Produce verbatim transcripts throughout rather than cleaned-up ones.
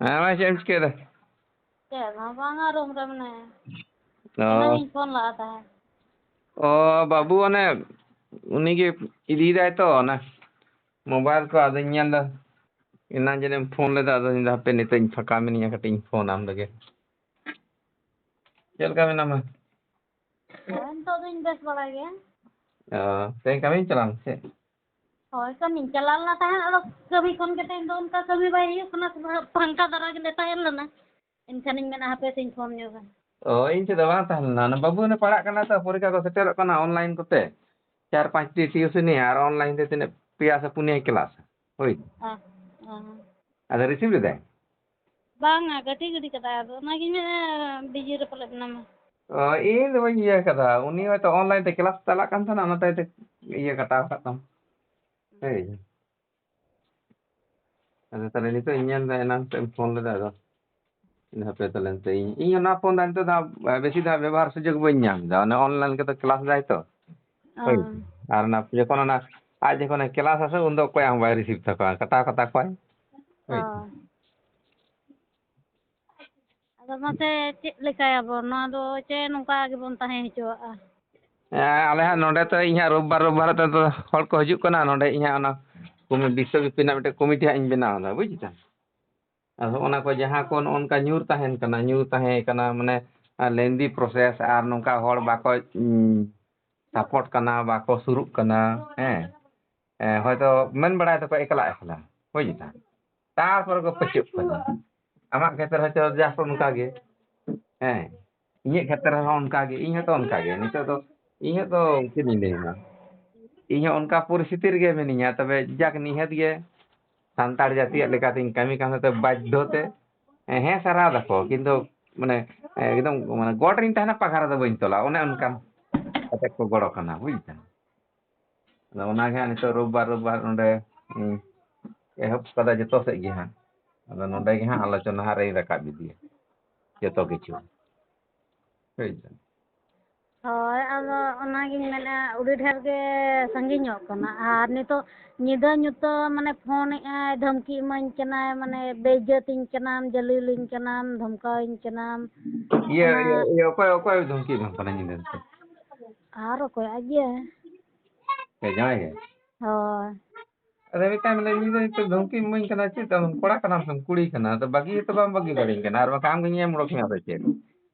ᱦᱮᱸ ᱢᱟᱹᱭ, ᱪᱮᱫ ᱮᱢ ᱪᱤᱠᱟᱹᱭᱮᱫᱟ? ᱪᱮᱫ ᱦᱚᱸ ᱵᱟᱝᱟ, ᱨᱩᱢ ᱨᱮ ᱢᱮᱱᱟᱹᱧᱟ᱾ ᱚ᱾ ᱮᱱᱟᱝ ᱤᱧ ᱯᱷᱳᱱ ᱞᱟᱜᱼᱟ ᱛᱟᱦᱮᱸᱫ᱾ ᱚ, ᱵᱟᱹᱵᱩ ᱚᱱᱮ ᱩᱱᱤᱜᱮ ᱤᱫᱤᱭᱮᱫᱟᱭ ᱛᱚ ᱚᱱᱟ ᱢᱳᱵᱟᱭᱤᱞ ᱠᱚ, ᱟᱫᱚᱧ ᱧᱮᱞ ᱮᱫᱟ ᱮᱱᱟᱝ ᱡᱟᱹᱱᱤᱡ ᱮᱢ ᱯᱷᱳᱱ ᱞᱮᱫᱟ, ᱟᱫᱚᱧ ᱢᱮᱱᱫᱟ ᱦᱟᱯᱮ ᱱᱤᱛᱚᱜ ᱤᱧ ᱯᱷᱟᱸᱠᱟ ᱢᱤᱱᱟᱹᱧᱟ, ᱠᱟᱹᱴᱤᱡ ᱤᱧ ᱯᱷᱳᱱ ᱟᱢ ᱞᱮᱜᱮ᱾ ᱪᱮᱫ ᱞᱮᱠᱟ ᱢᱮᱱᱟᱢᱟ? ᱦᱳᱭ, ᱱᱤᱛᱚᱜ ᱫᱚᱧ ᱵᱮᱥ ᱵᱟᱲᱟ ᱜᱮᱭᱟ᱾ ᱚ, ᱛᱮᱦᱮᱧ ᱠᱟᱹᱢᱤᱢ ᱪᱟᱞᱟᱣ ᱞᱮᱱᱟ ᱥᱮ? ᱦᱳᱭ, ᱠᱟᱹᱢᱤᱧ ᱪᱟᱞᱟᱣ ᱞᱮᱱᱟ ᱛᱟᱦᱮᱸᱫ, ᱟᱫᱚ ᱠᱟᱹᱢᱤ ᱠᱷᱚᱱ ᱜᱮ ᱛᱮᱦᱮᱧ ᱫᱚ ᱚᱱᱠᱟ ᱠᱟᱹᱢᱤ ᱵᱟᱭ ᱦᱩᱭᱩᱜ ᱠᱟᱱᱟ, ᱯᱷᱟᱝᱠᱟ ᱫᱷᱟᱨᱟ ᱜᱮᱞᱮ ᱛᱟᱦᱮᱸ ᱞᱮᱱᱟ᱾ ᱮᱱᱠᱷᱟᱱᱤᱧ ᱢᱮᱱᱟ ᱦᱟᱯᱮ ᱥᱮᱧ ᱯᱷᱳᱱ ᱧᱚᱜᱟ᱾ ᱚ, ᱤᱧ ᱴᱷᱮᱱ ᱫᱚ ᱵᱟᱝ ᱛᱟᱦᱮᱸ ᱞᱮᱱᱟ᱾ ᱚᱱᱟ ᱵᱟᱹᱵᱩ ᱦᱚᱸ ᱯᱟᱲᱦᱟᱜ ᱠᱟᱱᱟ ᱛᱚ, ᱯᱚᱨᱤᱠᱠᱷᱟ ᱠᱚ ᱥᱮᱴᱮᱨᱚᱜ ᱠᱟᱱᱟ online ᱠᱚᱛᱮ᱾ ᱪᱟᱨ ᱯᱟᱸᱪ ᱴᱤ ᱴᱤᱭᱩᱥᱚᱱᱤ ᱟᱨ online ᱛᱮ ᱛᱤᱱᱟᱹᱜ ᱯᱮᱭᱟ ᱥᱮ ᱯᱩᱱᱭᱟᱹ ᱠᱞᱟᱥ᱾ ᱦᱳᱭ᱾ ᱚ, ᱚ᱾ ᱟᱫᱚ receive ᱞᱮᱫᱟᱭ? ᱵᱟᱝᱟ, ᱠᱟᱹᱴᱤᱡ ᱜᱤᱰᱤ ᱠᱟᱫᱟ᱾ ᱟᱫᱚ ᱚᱱᱟᱜᱤᱧ ᱢᱮᱱᱟ ᱵᱤᱡᱤ ᱨᱮ ᱯᱟᱞᱮᱫ ᱢᱮᱱᱟᱢᱟ᱾ ᱚ, ᱤᱧ ᱫᱚ ᱵᱟᱹᱧ ᱤᱭᱟᱹ ᱠᱟᱫᱟ᱾ ᱩᱱᱤ ᱦᱚᱭᱛᱳ online ᱛᱮ ᱠᱞᱟᱥ ᱪᱟᱞᱟᱜ ᱠᱟᱱ ᱛᱟᱦᱮᱱᱟ, ᱚᱱᱟᱛᱮ ᱦᱚᱭᱛᱳ ᱤᱭᱟᱹ ᱠᱟᱴᱟᱣ ᱠᱟᱜ ᱛᱟᱢ᱾ ᱦᱳᱭ᱾ ᱟᱫᱚ ᱛᱟᱦᱞᱮ ᱱᱤᱛᱚᱜ ᱤᱧ ᱧᱮᱞ ᱮᱫᱟ, ᱮᱱᱟᱝ ᱥᱮᱫ ᱮᱢ ᱯᱷᱳᱱ ᱞᱮᱫᱟ, ᱟᱫᱚ ᱤᱧ ᱦᱟᱯᱮ ᱛᱟᱦᱞᱮ ᱱᱤᱛᱚᱜ ᱤᱧ, ᱤᱧ ᱚᱱᱟ ᱯᱷᱳᱱ ᱫᱚ ᱱᱤᱛᱚᱜ ᱫᱚ ᱦᱟᱸᱜ ᱵᱮᱥᱤ ᱫᱚ ᱦᱟᱸᱜ ᱵᱮᱵᱚᱦᱟᱨ ᱥᱩᱡᱳᱜᱽ ᱵᱟᱹᱧ ᱧᱟᱢ ᱮᱫᱟ, ᱚᱱᱮ online ᱠᱟᱛᱮ ᱠᱞᱟᱥ ᱫᱟᱭ ᱛᱚ᱾ ᱚ᱾ ᱦᱳᱭ᱾ ᱟᱨ ᱚᱱᱟ ᱡᱚᱠᱷᱚᱱ ᱚᱱᱟ ᱟᱡ ᱡᱚᱠᱷᱚᱱᱮ ᱠᱞᱟᱥ ᱟᱥᱮ, ᱩᱱᱫᱚ ᱚᱠᱚᱭᱟᱜ ᱦᱚᱸ ᱵᱟᱭ receive ᱛᱟᱠᱚᱣᱟ, ᱠᱟᱴᱟᱣ ᱠᱟᱛᱟ ᱠᱚᱣᱟᱭ᱾ ᱦᱳᱭ᱾ ᱚ᱾ ᱟᱫᱚ ᱢᱟᱥᱮ ᱪᱮᱫ ᱞᱮᱠᱟᱭᱟᱵᱚᱱ? ᱱᱚᱣᱟ ᱫᱚ ᱪᱮ ᱱᱚᱝᱠᱟ ᱜᱮᱵᱚᱱ ᱛᱟᱦᱮᱸ ᱦᱚᱪᱚᱣᱟᱜᱼᱟ? ᱦᱮᱸ, ᱟᱞᱮ ᱦᱟᱸᱜ ᱱᱚᱰᱮ ᱛᱚ ᱤᱧ ᱦᱟᱸᱜ ᱨᱳᱵᱵᱟᱨ, ᱨᱳᱵᱵᱟᱨ ᱛᱮ ᱫᱚ ᱦᱚᱲ ᱠᱚ ᱦᱤᱡᱩᱜ ᱠᱟᱱᱟ᱾ ᱱᱚᱰᱮ ᱤᱧ ᱦᱟᱸᱜ ᱚᱱᱟ ᱠᱚᱢᱤ-, ᱵᱤᱥᱥᱚ ᱵᱤᱯᱤ ᱨᱮᱱᱟᱜ ᱢᱤᱫᱴᱮᱱ ᱠᱚᱢᱤᱴᱤ ᱦᱟᱸᱜ ᱤᱧ ᱵᱮᱱᱟᱣ ᱮᱫᱟ, ᱵᱩᱡᱽ ᱫᱟᱢ? ᱟᱨ ᱦᱚᱸᱜᱼᱚ ᱱᱟ ᱠᱚ ᱡᱟᱦᱟᱸ ᱠᱚ ᱱᱚᱜᱼᱚ ᱱᱚᱝᱠᱟ ᱧᱩᱨ ᱛᱟᱦᱮᱱ ᱠᱟᱱᱟ, ᱧᱩᱨ ᱛᱟᱦᱮᱸ ᱠᱟᱱᱟ, ᱢᱟᱱᱮ, ᱟᱨ lengthy process ᱟᱨ ᱱᱚᱝᱠᱟ ᱦᱚᱲ ᱵᱟᱠᱚ, ᱩᱸ, support ᱠᱟᱱᱟ, ᱵᱟᱠᱚ ᱥᱩᱨᱩᱜ ᱠᱟᱱᱟ, ᱦᱮᱸ᱾ ᱮᱸ, ᱦᱚᱭᱛᱳ ᱢᱮᱱ ᱵᱟᱲᱟᱭ ᱫᱟᱠᱚ ᱮᱠᱞᱟ ᱮᱠᱞᱟ, ᱦᱳᱭ ᱪᱮᱛᱟ? ᱛᱟᱨᱯᱚᱨᱮ ᱠᱚ ᱯᱟᱹᱪᱟᱹᱜ ᱠᱟᱱᱟ᱾ ᱟᱢᱟᱜ ᱠᱷᱮᱛᱨᱮ ᱦᱚᱭᱛᱳ just ᱚᱱᱠᱟ ᱜᱮ, ᱦᱮᱸ᱾ ᱤᱧᱟᱹᱜ ᱠᱷᱮᱛᱨᱮ ᱨᱮᱦᱚᱸ ᱚᱱᱠᱟ ᱜᱮ, ᱤᱧ ᱦᱚᱸᱛᱚ ᱚᱱᱠᱟ ᱜᱮ᱾ ᱱᱤᱛᱚᱜ ᱫᱚ ᱤᱧ ᱦᱚᱸᱛᱚ ᱪᱮᱫ ᱤᱧ ᱞᱟᱹᱭ ᱟᱢᱟ? ᱤᱧ ᱦᱚᱸ ᱚᱱᱠᱟ ᱯᱚᱨᱤᱥᱛᱷᱤᱛᱤ ᱨᱮᱜᱮ ᱢᱤᱱᱟᱹᱧᱟ, ᱛᱚᱵᱮ ᱡᱟᱠ ᱱᱤᱦᱟᱹᱛ ᱜᱮ ᱥᱟᱱᱛᱟᱲ ᱡᱟᱹᱛᱤᱭᱟᱜ ᱞᱮᱠᱟᱛᱤᱧ ᱠᱟᱹᱢᱤ ᱠᱟᱱ ᱦᱚᱛᱮ ᱵᱟᱫᱽᱫᱷᱚ ᱛᱮ, ᱦᱮᱸ, ᱥᱟᱨᱦᱟᱣ ᱫᱟᱠᱚ, ᱠᱤᱱᱛᱩ ᱢᱟᱱᱮ, ᱮᱠᱫᱚᱢ ᱢᱟᱱᱮ ᱜᱚᱴ ᱨᱤᱧ ᱛᱟᱦᱮᱱᱟ, ᱯᱟᱜᱷᱟᱨ ᱨᱮᱫᱚ ᱵᱟᱹᱧ ᱛᱚᱞᱟ, ᱚᱱᱮ ᱚᱱᱠᱟᱱ ᱠᱟᱛᱮ ᱠᱚ ᱜᱚᱲᱚ ᱠᱟᱱᱟ, ᱵᱩᱡᱽ ᱫᱟᱢ? ᱟᱫᱚ ᱚᱱᱟᱜᱮ ᱦᱟᱸᱜ ᱱᱤᱛᱚᱜ ᱨᱳᱵᱵᱟᱨ, ᱨᱳᱵᱵᱟᱨ ᱱᱚᱰᱮ, ᱩᱸ, ᱮᱦᱚᱵ ᱠᱟᱫᱟ ᱡᱚᱛᱚ ᱥᱮᱫ ᱜᱮ ᱦᱟᱸᱜ᱾ ᱟᱫᱚ ᱱᱚᱰᱮ ᱜᱮ ᱦᱟᱸᱜ ᱟᱞᱳᱪᱚᱱᱟ ᱦᱟᱸᱜ ᱨᱮᱧ ᱨᱟᱠᱟᱵ ᱤᱫᱤᱭᱟ ᱡᱚᱛᱚ ᱠᱤᱪᱷᱩ᱾ ᱵᱩᱡᱽ ᱫᱟᱢ? ᱦᱳᱭ, ᱟᱫᱚ ᱚᱱᱟᱜᱤᱧ ᱢᱮᱱᱮᱫᱼᱟ, ᱟᱹᱰᱤ ᱰᱷᱮᱨ ᱜᱮ ᱥᱟᱺᱜᱤᱧᱚᱜ ᱠᱟᱱᱟ᱾ ᱟᱨ ᱱᱤᱛᱚᱜ ᱧᱤᱫᱟᱹ ᱧᱩᱛᱟᱹ ᱢᱟᱱᱮ ᱯᱷᱳᱱᱮᱫᱼᱟᱭ, ᱫᱷᱟᱢᱠᱤ ᱤᱢᱟᱹᱧ ᱠᱟᱱᱟᱭ, ᱢᱟᱱᱮ ᱵᱮᱤᱡᱽᱡᱚᱛᱤᱧ ᱠᱟᱱᱟᱢ, ᱡᱟᱹᱞᱤᱞᱤᱧ ᱠᱟᱱᱟᱢ, ᱫᱷᱚᱢᱠᱟᱣᱤᱧ ᱠᱟᱱᱟᱢ᱾ ᱤᱭᱟᱹ ᱚᱱᱟ ᱤᱭᱟᱹ ᱤᱭᱟᱹ ᱚᱠᱚᱭ ᱚᱠᱚᱭ ᱫᱷᱟᱢᱠᱤ ᱮᱢᱟᱢ ᱠᱟᱱᱟ ᱧᱤᱫᱟᱹ ᱛᱮ? ᱟᱨ ᱚᱠᱚᱭ ᱟᱡ ᱜᱮ? ᱮ ᱡᱟᱶᱟᱭ ᱜᱮ? ᱦᱳᱭ᱾ ᱟᱫᱚ ᱢᱤᱫᱴᱟᱝ ᱢᱮᱱᱫᱟ, ᱤᱧ ᱫᱚ ᱱᱤᱛᱚᱜ ᱫᱷᱟᱢᱠᱤ ᱤᱢᱟᱹᱧ ᱠᱟᱱᱟ, ᱪᱮᱫ ᱟᱢ ᱠᱚᱲᱟ ᱠᱟᱱᱟᱢ ᱥᱮ ᱠᱩᱲᱤ ᱠᱟᱱᱟ? ᱟᱫᱚ ᱵᱟᱹᱜᱤ ᱦᱚᱸᱛᱚ ᱵᱟᱢ ᱵᱟᱹᱜᱤ ᱫᱟᱲᱮᱧ ᱠᱟᱱᱟ, ᱟᱨ ᱵᱟᱠᱷᱟᱱ ᱟᱢ ᱜᱤᱧ ᱮᱢ ᱚᱰᱚᱠ ᱢᱮᱭᱟ ᱥᱮ ᱪᱮᱫ?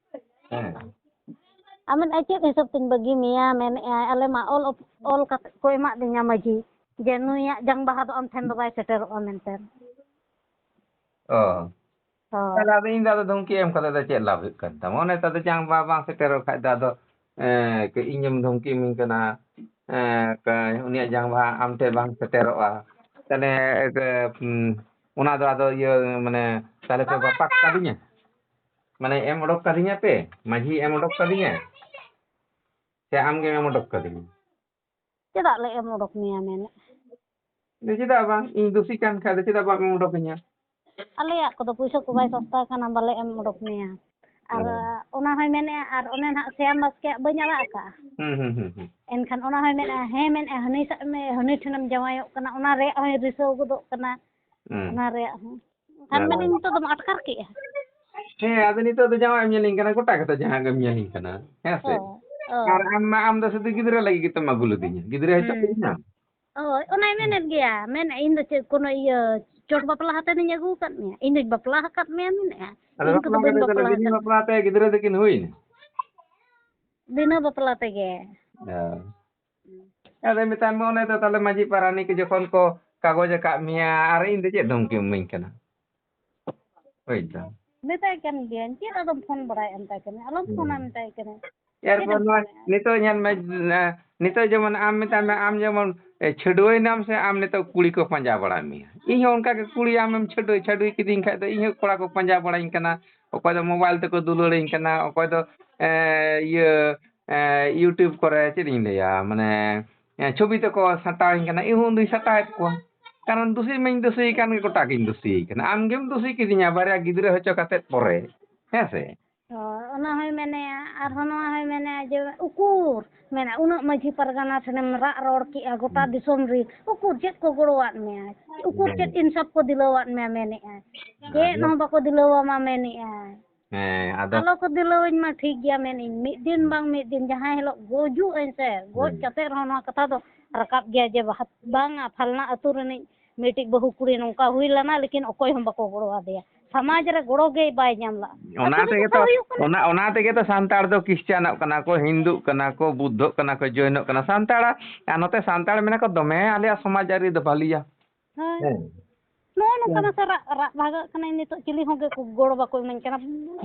ᱦᱮᱸ᱾ ᱟᱢᱮᱱ ᱟᱭ ᱪᱮᱫ ᱦᱤᱥᱟᱹᱵ ᱛᱤᱧ ᱵᱟᱹᱜᱤ ᱢᱮᱭᱟ? ᱢᱮᱱᱮᱫ ᱟᱭ, ᱟᱞᱮ ᱢᱟ ᱚᱞ ᱚᱞ ᱠᱟᱛᱮ ᱠᱚ ᱮᱢᱟᱫ ᱞᱤᱧᱟ ᱢᱟᱹᱡᱷᱤ, ᱡᱮ ᱱᱩᱭᱟᱜ ᱡᱟᱝ ᱵᱟᱦᱟ ᱫᱚ ᱟᱢ ᱴᱷᱮᱱ ᱫᱚ ᱵᱟᱭ ᱥᱮᱴᱮᱨᱚᱜᱼᱟ ᱢᱮᱱᱛᱮ᱾ ᱚ᱾ ᱦᱳᱭ᱾ ᱛᱟᱦᱞᱮ ᱟᱫᱚ ᱤᱧ ᱫᱚ ᱟᱫᱚ ᱫᱷᱟᱢᱠᱤ ᱮᱢ ᱠᱟᱛᱮ ᱫᱚ ᱪᱮᱫ ᱞᱟᱵᱷ ᱦᱩᱭᱩᱜ ᱠᱟᱱ ᱛᱟᱢᱟ? ᱚᱱᱮ ᱛᱚ ᱟᱫᱚ ᱡᱟᱝ ᱵᱟᱦᱟ ᱵᱟᱝ ᱥᱮᱴᱮᱨᱚᱜ ᱠᱷᱟᱡ ᱫᱚ ᱟᱫᱚ, ᱮᱸ, ᱠᱟᱹᱡ ᱤᱧᱮᱢ ᱫᱷᱟᱢᱠᱤ ᱤᱢᱟᱹᱧ ᱠᱟᱱᱟ, ᱮᱸ, ᱠᱟᱹᱡ ᱩᱱᱤᱭᱟᱜ ᱡᱟᱝ ᱵᱟᱦᱟ ᱟᱢ ᱴᱷᱮᱱ ᱵᱟᱝ ᱥᱮᱴᱮᱨᱚᱜᱼᱟ᱾ ᱛᱟᱦᱞᱮ, ᱮ, ᱩᱸ, ᱚᱱᱟ ᱫᱚ ᱟᱫᱚ ᱤᱭᱟᱹ, ᱢᱟᱱᱮ, ᱛᱟᱦᱞᱮ ᱯᱮ ᱵᱟᱯᱟᱜ ᱠᱟᱫᱤᱧᱟ? ᱢᱟᱱᱮ ᱮᱢ ᱚᱰᱚᱠ ᱠᱟᱫᱤᱧᱟ ᱯᱮ? ᱢᱟᱹᱡᱷᱤ ᱮᱢ ᱚᱰᱚᱠ ᱠᱟᱫᱤᱧᱟ? ᱥᱮ ᱟᱢ ᱜᱮᱢ ᱮᱢ ᱚᱰᱚᱠ ᱠᱟᱫᱤᱧᱟ? ᱪᱮᱫᱟᱜ ᱞᱮ ᱮᱢ ᱚᱰᱚᱠ ᱢᱮᱭᱟ ᱢᱮᱱᱮᱫ? ᱪᱮᱫᱟᱜ ᱵᱟᱝ? ᱤᱧ ᱫᱩᱥᱤ ᱠᱟᱱ ᱠᱷᱟᱡ ᱫᱚ ᱪᱮᱫᱟᱜ ᱵᱟᱢ ᱮᱢ ᱚᱰᱚᱠ ᱟᱹᱧᱟ? ᱟᱞᱮᱭᱟᱜ ᱠᱚᱫᱚ ᱯᱩᱭᱥᱟᱹ ᱠᱚ ᱵᱟᱭ ᱥᱚᱥᱛᱟ ᱠᱟᱱᱟ, ᱵᱟᱞᱮ ᱮᱢ ᱚᱰᱚᱠ ᱢᱮᱭᱟ᱾ ᱟᱨ ᱦᱮᱸ᱾ ᱚᱱᱟ ᱦᱚᱸᱭ ᱢᱮᱱᱮᱫᱼᱟ, ᱟᱨ ᱚᱱᱮ ᱱᱟᱦᱟᱜ ᱥᱮᱢ ᱵᱟᱥᱠᱮᱭᱟᱜ ᱵᱟᱹᱧ ᱟᱲᱟᱜ ᱟᱠᱟᱫᱼᱟ᱾ ᱦᱩᱸ, ᱦᱩᱸ, ᱦᱩᱸ, ᱦᱩᱸ᱾ ᱮᱱᱠᱷᱟᱱ ᱚᱱᱟ ᱦᱚᱸᱭ ᱢᱮᱱᱮᱫᱼᱟ, ᱦᱮᱸ ᱢᱮᱱᱮᱫᱼᱟ, ᱦᱟᱹᱱᱤ ᱥᱟᱜ ᱢᱮ, ᱦᱟᱹᱱᱤ ᱴᱷᱮᱱᱮᱢ ᱡᱟᱶᱟᱭᱚᱜ ᱠᱟᱱᱟ, ᱚᱱᱟ ᱨᱮᱭᱟᱜ ᱦᱚᱸᱭ ᱨᱤᱥᱟᱹᱣ ᱜᱚᱫᱚᱜ ᱠᱟᱱᱟ᱾ ᱦᱩᱸ᱾ ᱚᱱᱟ ᱨᱮᱭᱟᱜ ᱦᱚᱸ᱾ ᱮᱱᱠᱷᱟᱱ ᱦᱮᱸ᱾ ᱢᱮᱱᱮᱫ, ᱱᱤᱛᱚᱜ ᱫᱚᱢ ᱟᱴᱠᱟᱨ ᱠᱮᱫᱼᱟ? ᱦᱮᱸ, ᱟᱫᱚ ᱱᱤᱛᱚᱜ ᱫᱚ ᱡᱟᱶᱟᱭ ᱮᱢ ᱧᱮᱞᱤᱧ ᱠᱟᱱᱟ, ᱜᱚᱴᱟ ᱜᱮᱛᱚ ᱡᱟᱶᱟᱭ ᱜᱮᱢ ᱧᱮᱞᱤᱧ ᱠᱟᱱᱟ, ᱦᱮᱸ ᱥᱮ? ᱦᱳᱭ, ᱦᱳᱭ᱾ ᱟᱨ ᱟᱢ ᱢᱟ, ᱟᱢ ᱫᱚ ᱥᱩᱫᱷᱩ ᱜᱤᱫᱽᱨᱟᱹ ᱞᱟᱹᱜᱤᱫ ᱜᱮᱛᱚᱢ ᱟᱹᱜᱩ ᱞᱤᱫᱤᱧᱟ, ᱜᱤᱫᱽᱨᱟᱹ ᱦᱚᱪᱚ ᱦᱩᱸ᱾ ᱠᱤᱫᱤᱧᱟᱢ᱾ ᱦᱳᱭ, ᱚᱱᱟᱭ ᱢᱮᱱᱮᱫ ᱜᱮᱭᱟ, ᱢᱮᱱᱮᱫ, ᱤᱧ ᱫᱚ ᱪᱮᱫ ᱠᱳᱱᱳ ᱤᱭᱟᱹ ᱪᱚᱴ ᱵᱟᱯᱞᱟ ᱦᱟᱛᱮᱱᱤᱧ ᱟᱹᱜᱩ ᱟᱠᱟᱫ ᱢᱮᱭᱟ? ᱤᱧ ᱫᱚᱧ ᱵᱟᱯᱞᱟ ᱟᱠᱟᱫ ᱢᱮᱭᱟ ᱢᱮᱱᱮᱫᱼᱟ᱾ ᱟᱫᱚ ᱤᱧ ᱠᱚᱫᱚ ᱵᱟᱯᱞᱟ ᱵᱟᱹᱧ ᱠᱟᱛᱮ ᱫᱚ ᱵᱟᱯᱞᱟ ᱵᱤᱱ ᱟᱠᱟᱫ᱾ ᱵᱟᱯᱞᱟ ᱛᱮ ᱜᱤᱫᱽᱨᱟᱹ ᱫᱚᱠᱤᱱ ᱦᱩᱭᱱᱟ? ᱵᱤᱱᱟᱹ ᱵᱟᱯᱞᱟ ᱛᱮᱜᱮ᱾ ᱦᱮᱸ᱾ ᱟᱫᱚ ᱢᱮᱛᱟᱭ ᱢᱮ, ᱚᱱᱮ ᱛᱚ ᱛᱟᱦᱞᱮ ᱢᱟᱹᱡᱷᱤ ᱯᱟᱨᱟᱱᱤᱠ ᱡᱚᱠᱷᱚᱱ ᱠᱚ ᱠᱟᱜᱚᱡᱽ ᱟᱠᱟᱫ ᱢᱮᱭᱟ, ᱟᱨ ᱤᱧ ᱫᱚ ᱪᱮᱫ ᱫᱷᱚᱢᱠᱤᱢ ᱤᱢᱟᱹᱧ ᱠᱟᱱᱟ? ᱵᱩᱡᱽ ᱫᱟᱢ? ᱢᱮᱛᱟᱭ ᱠᱟᱱ ᱜᱤᱭᱟᱹᱧ, ᱪᱮᱫ ᱟᱫᱚᱢ ᱯᱷᱳᱱ ᱵᱟᱲᱟᱭᱟ ᱢᱮᱛᱟᱭ ᱠᱟᱱᱟ, ᱟᱞᱚᱢ ᱯᱷᱳᱱᱟ ᱦᱩᱸ᱾ ᱢᱮᱛᱟᱭ ᱠᱟᱱᱟ᱾ ᱪᱮᱫ ᱮᱢ ᱮᱨᱯᱚᱨ ᱱᱚᱣᱟ, ᱯᱷᱳᱱᱟ? ᱱᱤᱛᱚᱜ ᱧᱮᱞ ᱢᱮ, ᱮ, ᱱᱤᱛᱚᱜ ᱡᱮᱢᱚᱱ ᱟᱢ ᱢᱮᱛᱟᱜ ᱢᱮ, ᱟᱢ ᱡᱮᱢᱚᱱ, ᱮ, ᱪᱷᱟᱹᱰᱩᱣᱟᱹᱭ ᱱᱟᱢ ᱥᱮ ᱟᱢ ᱱᱤᱛᱚᱜ ᱠᱩᱲᱤ ᱠᱚ ᱯᱟᱸᱡᱟ ᱵᱟᱲᱟ ᱢᱮᱭᱟ᱾ ᱤᱧ ᱦᱚᱸ ᱚᱱᱠᱟ ᱜᱮ ᱠᱩᱲᱤ ᱟᱢᱮᱢ ᱪᱷᱟᱹᱰᱩᱣᱟᱹ, ᱪᱷᱟᱹᱰᱩᱣᱤ ᱠᱤᱫᱤᱧ ᱠᱷᱟᱡ ᱫᱚ ᱤᱧ ᱦᱚᱸ ᱠᱚᱲᱟ ᱠᱚ ᱯᱟᱸᱡᱟ ᱵᱟᱲᱟᱧ ᱠᱟᱱᱟ᱾ ᱚᱠᱚᱭ ᱫᱚ mobile ᱛᱮᱠᱚ ᱫᱩᱞᱟᱹᱲᱟᱹᱧ ᱠᱟᱱᱟ, ᱚᱠᱚᱭ ᱫᱚ, ᱮ, ᱤᱭᱟᱹ, ᱮ, YouTube ᱠᱚᱨᱮ ᱪᱮᱫ ᱤᱧ ᱞᱟᱹᱭᱟ, ᱢᱟᱱᱮ, ᱮ, ᱪᱷᱚᱵᱤ ᱛᱮᱠᱚ ᱥᱟᱴᱟᱣᱟᱹᱧ ᱠᱟᱱᱟ, ᱤᱧ ᱦᱚᱸ ᱩᱱᱫᱩᱧ ᱥᱟᱴᱟᱣᱮᱫ ᱠᱚᱣᱟ᱾ ᱠᱟᱨᱚᱱ ᱫᱩᱥᱤ ᱢᱟᱧ ᱫᱩᱥᱤ ᱠᱟᱱ ᱜᱮ, ᱜᱚᱴᱟ ᱜᱤᱧ ᱫᱩᱥᱤ ᱠᱟᱱᱟ᱾ ᱟᱢ ᱜᱮᱢ ᱫᱩᱥᱤ ᱠᱤᱫᱤᱧᱟ ᱵᱟᱨᱭᱟ ᱜᱤᱫᱽᱨᱟᱹ ᱦᱚᱪᱚ ᱠᱟᱛᱮᱫ ᱯᱚᱨᱮ, ᱦᱮᱸ ᱥᱮ? ᱦᱳᱭ, ᱚᱱᱟ ᱦᱚᱸᱭ ᱢᱮᱱᱮᱜᱼᱟ, ᱟᱨᱦᱚᱸ ᱱᱚᱣᱟ ᱦᱚᱸᱭ ᱢᱮᱱᱮᱜᱼᱟ ᱡᱮ ᱩᱠᱩᱨ, ᱢᱮᱱᱟ ᱩᱱᱟᱹᱜ ᱢᱟᱹᱡᱷᱤ ᱯᱟᱨᱜᱟᱱᱟ ᱴᱷᱮᱱᱮᱢ ᱨᱟᱜ ᱨᱚᱲ ᱠᱮᱜᱼᱟ ᱜᱚᱴᱟ ᱫᱤᱥᱚᱢ ᱨᱮ, ᱩᱠᱩᱨ ᱪᱮᱫ ᱠᱚ ᱜᱚᱲᱚᱣᱟᱫ ᱢᱮᱭᱟ? ᱩᱠᱩᱨ ᱪᱮᱫ ᱤᱱᱥᱟᱯ ᱠᱚ ᱫᱤᱞᱟᱹᱣᱟᱫ ᱢᱮᱭᱟ? ᱢᱮᱱᱮᱜᱼᱟᱭ ᱪᱮᱫ ᱦᱚᱸ ᱵᱟᱠᱚ ᱫᱤᱞᱟᱹᱣᱟᱢᱟ ᱢᱮᱱᱮᱜᱼᱟᱭ᱾ ᱦᱮᱸ, ᱟᱫᱚ ᱟᱞᱚ ᱠᱚ ᱫᱤᱞᱟᱹᱣᱟᱹᱧ ᱢᱟ ᱴᱷᱤᱠ ᱜᱮᱭᱟ ᱢᱮᱱᱮᱜᱼᱟᱹᱧ, ᱢᱤᱫ ᱫᱤᱱ ᱵᱟᱝ ᱢᱤᱫ ᱫᱤᱱ ᱡᱟᱦᱟᱸᱭ ᱦᱤᱞᱳᱜ ᱜᱩᱡᱩᱜ ᱟᱹᱧ ᱥᱮ, ᱜᱚᱡ ᱠᱟᱛᱮ ᱨᱮᱦᱚᱸ ᱱᱚᱣᱟ ᱠᱟᱛᱷᱟ ᱫᱚ ᱨᱟᱠᱟᱵ ᱜᱮᱭᱟ ᱡᱮ ᱵᱟᱦᱟ-, ᱵᱟᱝᱟ ᱯᱷᱟᱞᱱᱟ ᱟᱹᱛᱩ ᱨᱤᱱᱤᱡ ᱢᱤᱫᱴᱤᱡ ᱵᱟᱹᱦᱩ ᱠᱩᱲᱤ ᱱᱚᱝᱠᱟ ᱦᱩᱭ ᱞᱮᱱᱟ, ᱞᱮᱠᱤᱱ ᱚᱠᱚᱭ ᱦᱚᱸ ᱵᱟᱠᱚ ᱜᱚᱲᱚ ᱟᱫᱮᱭᱟ, ᱥᱚᱢᱟᱡᱽ ᱨᱮ ᱜᱚᱲᱚ ᱜᱮ ᱵᱟᱭ ᱧᱟᱢ ᱞᱟᱜᱼᱟ᱾ ᱚᱱᱟ ᱟᱹᱛᱩ ᱨᱮ ᱛᱮᱜᱮ ᱜᱚᱴᱟ ᱛᱚ, ᱦᱩᱭᱩᱜ ᱠᱟᱱᱟ᱾ ᱚᱱᱟ, ᱚᱱᱟ ᱛᱮᱜᱮ ᱛᱚ ᱥᱟᱱᱛᱟᱲ ᱫᱚ ᱠᱷᱨᱤᱥᱪᱟᱱᱚᱜ ᱠᱟᱱᱟ ᱠᱚ, ᱦᱤᱱᱫᱩᱜ ᱠᱟᱱᱟ ᱠᱚ, ᱵᱩᱫᱽᱫᱷᱚᱜ ᱠᱟᱱᱟ ᱠᱚ, ᱡᱚᱭᱱᱚᱜ ᱠᱟᱱᱟ᱾ ᱥᱟᱱᱛᱟᱲᱟᱜ, ᱟᱨ ᱱᱚᱛᱮ ᱥᱟᱱᱛᱟᱲ ᱢᱮᱱᱟ ᱠᱚ ᱫᱚᱢᱮ ᱟᱞᱮᱭᱟᱜ ᱥᱚᱢᱟᱡᱽ ᱟᱹᱨᱤ ᱫᱚ ᱵᱷᱟᱹᱞᱤᱭᱟ᱾ ᱦᱳᱭ᱾ ᱦᱮᱸ᱾ ᱱᱚᱜᱼᱚ ᱱᱚᱝᱠᱟ ᱦᱮᱸ᱾ ᱢᱟᱥᱮ ᱨᱟᱜ, ᱨᱟᱜ ᱵᱷᱟᱜᱟᱜ ᱠᱟᱱᱟᱹᱧ ᱱᱤᱛᱚᱜ, ᱪᱤᱞᱤ ᱦᱚᱸ ᱜᱮ ᱜᱚᱲᱚ ᱵᱟᱠᱚ ᱤᱢᱟᱹᱧ ᱠᱟᱱᱟ᱾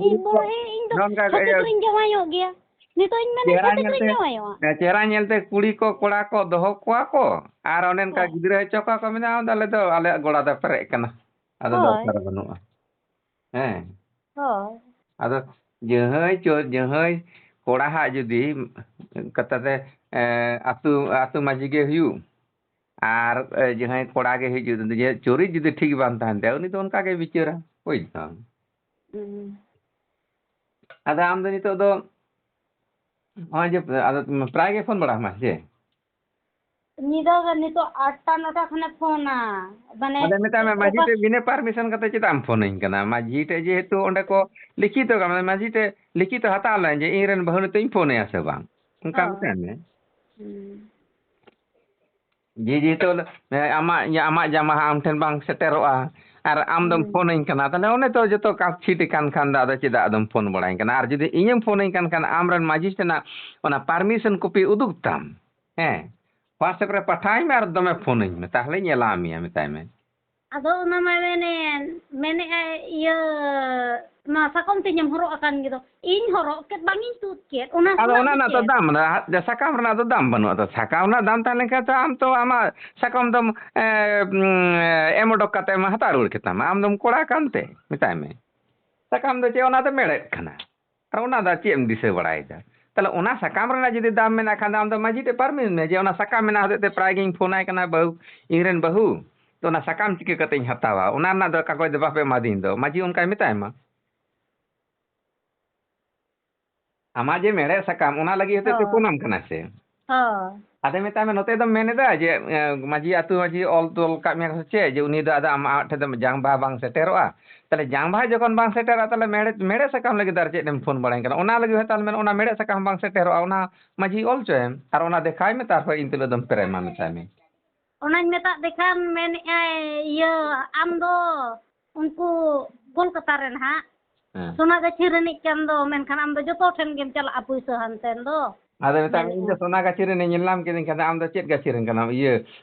ᱤᱧ ᱵᱩᱲᱦᱤ, ᱤᱧ ᱫᱚ ᱱᱚᱝᱠᱟ ᱪᱷᱟᱹᱛᱤᱠ ᱤᱭᱟᱹ ᱨᱤᱧ ᱡᱟᱶᱟᱭᱚᱜ ᱜᱮᱭᱟ᱾ ᱱᱤᱛᱚᱜ ᱤᱧ ᱢᱮᱱᱟ ᱪᱮᱦᱨᱟ ᱪᱷᱟᱹᱛᱤᱠ ᱨᱤᱧ ᱧᱮᱞᱛᱮ, ᱡᱟᱶᱟᱭᱚᱜᱼᱟ᱾ ᱦᱮᱸ, ᱪᱮᱦᱨᱟ ᱧᱮᱞᱛᱮ ᱠᱩᱲᱤ ᱠᱚ, ᱠᱚᱲᱟ ᱠᱚ ᱫᱚᱦᱚ ᱠᱚᱣᱟ ᱠᱚ, ᱟᱨ ᱚᱱᱮ ᱚᱱᱠᱟ ᱦᱳᱭ᱾ ᱜᱤᱫᱽᱨᱟᱹ ᱦᱚᱪᱚ ᱠᱚᱣᱟ ᱠᱚ, ᱢᱮᱱᱟ, "ᱟᱫᱚ ᱟᱞᱮ ᱫᱚ, ᱟᱞᱮᱭᱟᱜ ᱜᱚᱲᱟ ᱫᱚ ᱯᱮᱨᱮᱡ ᱠᱟᱱᱟ, ᱟᱫᱚ ᱦᱳᱭ᱾ ᱫᱚᱨᱠᱟᱨ ᱵᱟᱹᱱᱩᱜᱼᱟ᱾" ᱦᱮᱸ᱾ ᱦᱳᱭ᱾ ᱟᱫᱚ ᱡᱟᱦᱟᱸᱭ ᱪᱚ-, ᱡᱟᱦᱟᱸᱭ ᱠᱚᱲᱟ ᱦᱟᱜ ᱡᱩᱫᱤ ᱠᱟᱛᱷᱟ ᱛᱮ, ᱮ, ᱟᱹᱛᱩ, ᱟᱹᱛᱩ ᱢᱟᱹᱡᱷᱤ ᱜᱮ ᱦᱩᱭᱩᱜ, ᱟᱨ, ᱮ, ᱡᱟᱦᱟᱸᱭ ᱠᱚᱲᱟ ᱜᱮ ᱦᱩᱭᱩᱜ, ᱡᱩᱫᱤ ᱡᱮ ᱪᱚᱨᱤᱛ ᱡᱩᱫᱤ ᱴᱷᱤᱠ ᱵᱟᱝ ᱛᱟᱦᱮᱱ ᱛᱟᱭᱟ, ᱩᱱᱤ ᱫᱚ ᱚᱱᱠᱟ ᱜᱮ ᱵᱤᱪᱟᱹᱨᱟ, ᱵᱩᱡᱽ ᱫᱟᱢ᱾ ᱦᱩᱸ᱾ ᱟᱫᱚ ᱟᱢ ᱫᱚ ᱱᱤᱛᱚᱜ ᱫᱚ ᱱᱚᱜᱼᱚᱭ ᱡᱮ, ᱟᱫᱚ ᱯᱨᱟᱭ ᱜᱮ ᱯᱷᱳᱱ ᱵᱟᱲᱟ ᱟᱢᱟ ᱥᱮ? ᱧᱤᱫᱟᱹ ᱜᱮ ᱱᱤᱛᱚᱜ ᱟᱴᱴᱟ ᱱᱚᱴᱟ ᱠᱷᱚᱱᱮ ᱯᱷᱳᱱᱟ᱾ ᱢᱟᱱᱮ ᱟᱫᱚ ᱢᱮᱛᱟᱭ ᱢᱮ, ᱢᱟᱹᱡᱷᱤ ᱚᱠᱟ ᱴᱷᱮᱡ ᱵᱤᱱᱟᱹ ᱯᱟᱨᱢᱤᱥᱚᱱ ᱠᱟᱛᱮ ᱪᱮᱫᱟᱜ ᱮᱢ ᱯᱷᱳᱱᱟᱹᱧ ᱠᱟᱱᱟ? ᱢᱟᱹᱡᱷᱤ ᱴᱷᱮᱡ ᱡᱮᱦᱮᱛᱩ ᱚᱸᱰᱮ ᱠᱚ ᱞᱤᱠᱷᱤᱛᱚ ᱠᱟᱜ ᱢᱮ, ᱢᱟᱹᱡᱷᱤ ᱴᱷᱮᱡ ᱞᱤᱠᱷᱤᱛᱚ ᱦᱟᱛᱟᱣ ᱞᱮᱱ ᱡᱮ ᱤᱧ ᱨᱮᱱ ᱵᱟᱹᱦᱩ ᱱᱤᱛᱚᱜ ᱤᱧ ᱯᱷᱳᱱ ᱟᱭᱟ ᱥᱮ ᱵᱟᱝ, ᱚᱱᱠᱟ ᱦᱳᱭ᱾ ᱢᱮᱛᱟᱭ ᱢᱮ᱾ ᱦᱩᱸ᱾ ᱡᱮ ᱡᱮᱦᱮᱛᱩ, ᱮ, ᱟᱢᱟᱜ, ᱤᱭᱟᱹ, ᱟᱢᱟᱜ ᱡᱟᱢᱟ ᱦᱟᱸᱜ ᱟᱢ ᱴᱷᱮᱱ ᱵᱟᱝ ᱥᱮᱴᱮᱨᱚᱜᱼᱟ ᱟᱨ ᱟᱢ ᱫᱚᱢ ᱦᱩᱸ᱾ ᱯᱷᱳᱱᱟᱹᱧ ᱠᱟᱱᱟ, ᱛᱟᱦᱞᱮ ᱚᱱᱮ ᱛᱚ ᱡᱚᱛᱚ ᱠᱟᱛᱷᱟ ᱪᱷᱤᱴ ᱟᱠᱟᱱ ᱠᱷᱟᱱ ᱫᱚ ᱟᱫᱚ ᱪᱮᱫᱟᱜ ᱟᱫᱚᱢ ᱯᱷᱳᱱ ᱵᱟᱲᱟᱧ ᱠᱟᱱᱟ? ᱟᱨ ᱡᱩᱫᱤ ᱤᱧᱮᱢ ᱯᱷᱳᱱᱟᱹᱧ ᱠᱟᱱ ᱠᱷᱟᱱ ᱟᱢ ᱨᱮᱱ ᱢᱟᱹᱡᱷᱤ ᱴᱷᱮᱱᱟᱜ ᱚᱱᱟ ᱯᱟᱨᱢᱤᱥᱚᱱ ᱠᱚᱯᱤ ᱩᱫᱩᱜ ᱛᱟᱢ, ᱦᱮᱸ, WhatsApp ᱨᱮ ᱯᱟᱴᱷᱟᱣᱟᱹᱧ ᱢᱮ ᱟᱨ ᱫᱚᱢᱮ ᱯᱷᱳᱱᱟᱹᱧ ᱢᱮ, ᱛᱟᱦᱞᱮᱧ ᱮᱞᱟᱣ ᱢᱮᱭᱟ, ᱢᱮᱛᱟᱭ ᱢᱮ᱾ ᱟᱫᱚ ᱚᱱᱟ ᱢᱟᱭ ᱢᱮᱱᱮᱫ, ᱢᱮᱱᱮᱫᱼᱟᱭ, ᱤᱭᱟᱹ, ᱱᱚᱣᱟ ᱥᱟᱠᱚᱢ ᱛᱮᱧ ᱮᱢ ᱦᱚᱨᱚᱜ ᱟᱠᱟᱱ ᱜᱮᱫᱚ᱾ ᱤᱧ ᱦᱚᱨᱚᱜ ᱠᱮᱫ, ᱵᱟᱝ ᱤᱧ ᱛᱩᱫ ᱠᱮᱫ, ᱚᱱᱟ ᱟᱫᱚ ᱨᱮᱱᱟᱜ ᱚᱱᱟ ᱫᱚ ᱨᱮᱱᱟᱜ ᱫᱚ ᱪᱮᱫ? ᱫᱟᱢ ᱢᱮᱱᱟᱜᱼᱟ, ᱥᱟᱠᱟᱢ ᱨᱮᱱᱟᱜ ᱫᱚ ᱫᱟᱢ ᱵᱟᱹᱱᱩᱜᱼᱟ᱾ ᱛᱚ, ᱥᱟᱠᱟᱢ ᱨᱮᱱᱟᱜ ᱫᱟᱢ ᱛᱟᱦᱮᱸ ᱞᱮᱱᱠᱷᱟᱱ ᱛᱚ ᱟᱢ ᱛᱚ ᱟᱢᱟᱜ ᱥᱟᱠᱟᱢ ᱫᱚᱢ, ᱮ, ᱩᱸ, ᱮᱢ ᱚᱰᱚᱠ ᱠᱟᱛᱮ ᱮᱢ ᱦᱟᱛᱟᱣ ᱨᱩᱣᱟᱹᱲ ᱠᱮᱛᱟᱢᱟ᱾ ᱟᱢ ᱫᱚᱢ ᱠᱚᱲᱟ ᱠᱟᱱᱛᱮ, ᱢᱮᱛᱟᱭ ᱢᱮ᱾ ᱥᱟᱠᱟᱢ ᱫᱚ ᱪᱮᱫ, ᱚᱱᱟ ᱫᱚ ᱢᱮᱲᱦᱮᱫ ᱠᱟᱱᱟ᱾ ᱟᱨ ᱚᱱᱟ ᱫᱚ ᱪᱮᱫ ᱮᱢ ᱫᱤᱥᱟᱹ ᱵᱟᱲᱟᱭᱮᱫᱟ? ᱛᱟᱦᱞᱮ ᱚᱱᱟ ᱥᱟᱠᱟᱢ ᱨᱮᱱᱟᱜ ᱡᱩᱫᱤ ᱫᱟᱢ ᱢᱮᱱᱟᱜ ᱠᱷᱟᱱ ᱫᱚ ᱟᱢ ᱫᱚ ᱢᱟᱹᱡᱷᱤ ᱴᱷᱮᱡ ᱯᱟᱨᱢᱤᱥ ᱢᱮ ᱡᱮ ᱚᱱᱟ ᱥᱟᱠᱟᱢ ᱢᱮᱱᱟᱜ ᱦᱚᱛᱮᱡ ᱛᱮ ᱯᱨᱟᱭ ᱜᱤᱧ ᱯᱷᱳᱱ ᱟᱭ ᱠᱟᱱᱟ ᱵᱟᱹᱦᱩ, ᱤᱧ ᱨᱮᱱ ᱵᱟᱹᱦᱩ, ᱛᱚ ᱚᱱᱟ ᱥᱟᱠᱟᱢ ᱪᱤᱠᱟᱹ ᱠᱟᱛᱮᱧ ᱦᱟᱛᱟᱣᱟ? ᱚᱱᱟ ᱨᱮᱱᱟᱜ ᱫᱚ ᱠᱟᱜᱚᱡᱽ ᱫᱚ ᱵᱟᱯᱮ ᱮᱢᱟᱫᱤᱧ ᱫᱚ, ᱢᱟᱹᱡᱷᱤ ᱚᱱᱠᱟᱭ ᱢᱮᱛᱟᱭ ᱢᱟ᱾ ᱟᱢᱟᱜ ᱡᱮ ᱢᱮᱲᱦᱮᱫ ᱥᱟᱠᱟᱢ, ᱚᱱᱟ ᱞᱟᱹᱜᱤᱫ ᱦᱚᱛᱮᱡ ᱛᱮ ᱦᱳᱭ᱾ ᱯᱷᱳᱱᱟᱢ ᱠᱟᱱᱟ ᱥᱮ? ᱦᱳᱭ᱾ ᱟᱫᱚ ᱢᱮᱛᱟᱭ ᱢᱮ, ᱱᱚᱛᱮ ᱫᱚᱢ ᱢᱮᱱ ᱮᱫᱟ ᱡᱮ, ᱮ, ᱢᱟᱹᱡᱷᱤ, ᱟᱹᱛᱩ ᱢᱟᱹᱡᱷᱤ ᱚᱞ ᱛᱚᱞ ᱠᱟᱜ ᱢᱮᱭᱟ ᱠᱚ ᱥᱮ ᱪᱮᱫ, ᱡᱮ ᱩᱱᱤ ᱫᱚ ᱟᱫᱚ ᱟᱢᱟᱜ ᱴᱷᱮᱱ ᱫᱚ ᱡᱟᱝ ᱵᱟᱦᱟ ᱵᱟᱝ ᱥᱮᱴᱮᱨᱚᱜᱼᱟ? ᱛᱟᱦᱞᱮ ᱡᱟᱝ ᱵᱟᱦᱟ ᱡᱚᱠᱷᱚᱱ ᱵᱟᱝ ᱥᱮᱴᱮᱨᱚᱜᱼᱟ, ᱛᱟᱦᱞᱮ ᱢᱮᱲᱦᱮᱫ, ᱢᱮᱲᱦᱮᱫ ᱥᱟᱠᱟᱢ ᱞᱟᱹᱜᱤᱫ ᱫᱚ ᱟᱨ ᱪᱮᱫ ᱮᱢ ᱯᱷᱳᱱ ᱵᱟᱲᱟᱭ ᱠᱟᱱᱟ? ᱚᱱᱟ ᱞᱟᱹᱜᱤᱫ ᱦᱚᱭᱛᱳ ᱟᱞᱮ ᱢᱮᱱ, ᱚᱱᱟ ᱢᱮᱲᱦᱮᱫ ᱥᱟᱠᱟᱢ ᱦᱚᱸ ᱵᱟᱝ ᱥᱮᱴᱮᱨᱚᱜᱼᱟ, ᱚᱱᱟ ᱢᱟᱹᱡᱷᱤ ᱚᱞ ᱦᱚᱪᱚᱭᱮᱢ, ᱟᱨ ᱚᱱᱟ ᱫᱮᱠᱷᱟᱣ ᱢᱮ, ᱛᱟᱨᱯᱚᱨᱮ ᱤᱧ ᱛᱩᱞᱩᱡ ᱫᱚᱢ ᱯᱮᱨᱮᱢᱟ ᱢᱮᱛᱟᱭ ᱢᱮ᱾ ᱚᱱᱟᱧ ᱢᱮᱛᱟᱫ ᱫᱮ ᱠᱷᱟᱱ ᱢᱮᱱᱮᱫᱼᱟᱭ, ᱤᱭᱟᱹ, ᱟᱢ ᱫᱚ ᱩᱱᱠᱩ ᱠᱳᱞᱠᱟᱛᱟ ᱨᱮᱱ ᱦᱟᱸᱜ, ᱦᱮᱸ᱾ ᱥᱚᱱᱟᱜᱟᱹᱪᱷᱤ ᱨᱤᱱᱤᱡ ᱠᱟᱱ ᱫᱚ, ᱢᱮᱱᱠᱷᱟᱱ ᱟᱢ ᱫᱚ ᱡᱚᱛᱚ ᱴᱷᱮᱱ ᱜᱮᱢ ᱪᱟᱞᱟᱜᱼᱟ ᱯᱩᱭᱥᱟᱹ ᱦᱟᱱᱛᱮᱱ ᱫᱚ᱾ ᱟᱫᱚ ᱢᱮᱛᱟᱭ ᱢᱮ, ᱤᱧ ᱫᱚ ᱢᱮᱱᱮᱫᱼᱟ᱾ ᱥᱚᱱᱟ ᱜᱟᱹᱪᱷᱤ ᱨᱮᱱᱤᱧ ᱧᱮᱞ ᱧᱟᱢ ᱠᱮᱫᱤᱧ ᱠᱷᱟᱱ, ᱟᱢ ᱫᱚ ᱪᱮᱫ ᱜᱟᱹᱪᱷᱤ ᱨᱮᱱ ᱠᱟᱱᱟᱢ? ᱤᱭᱟᱹ,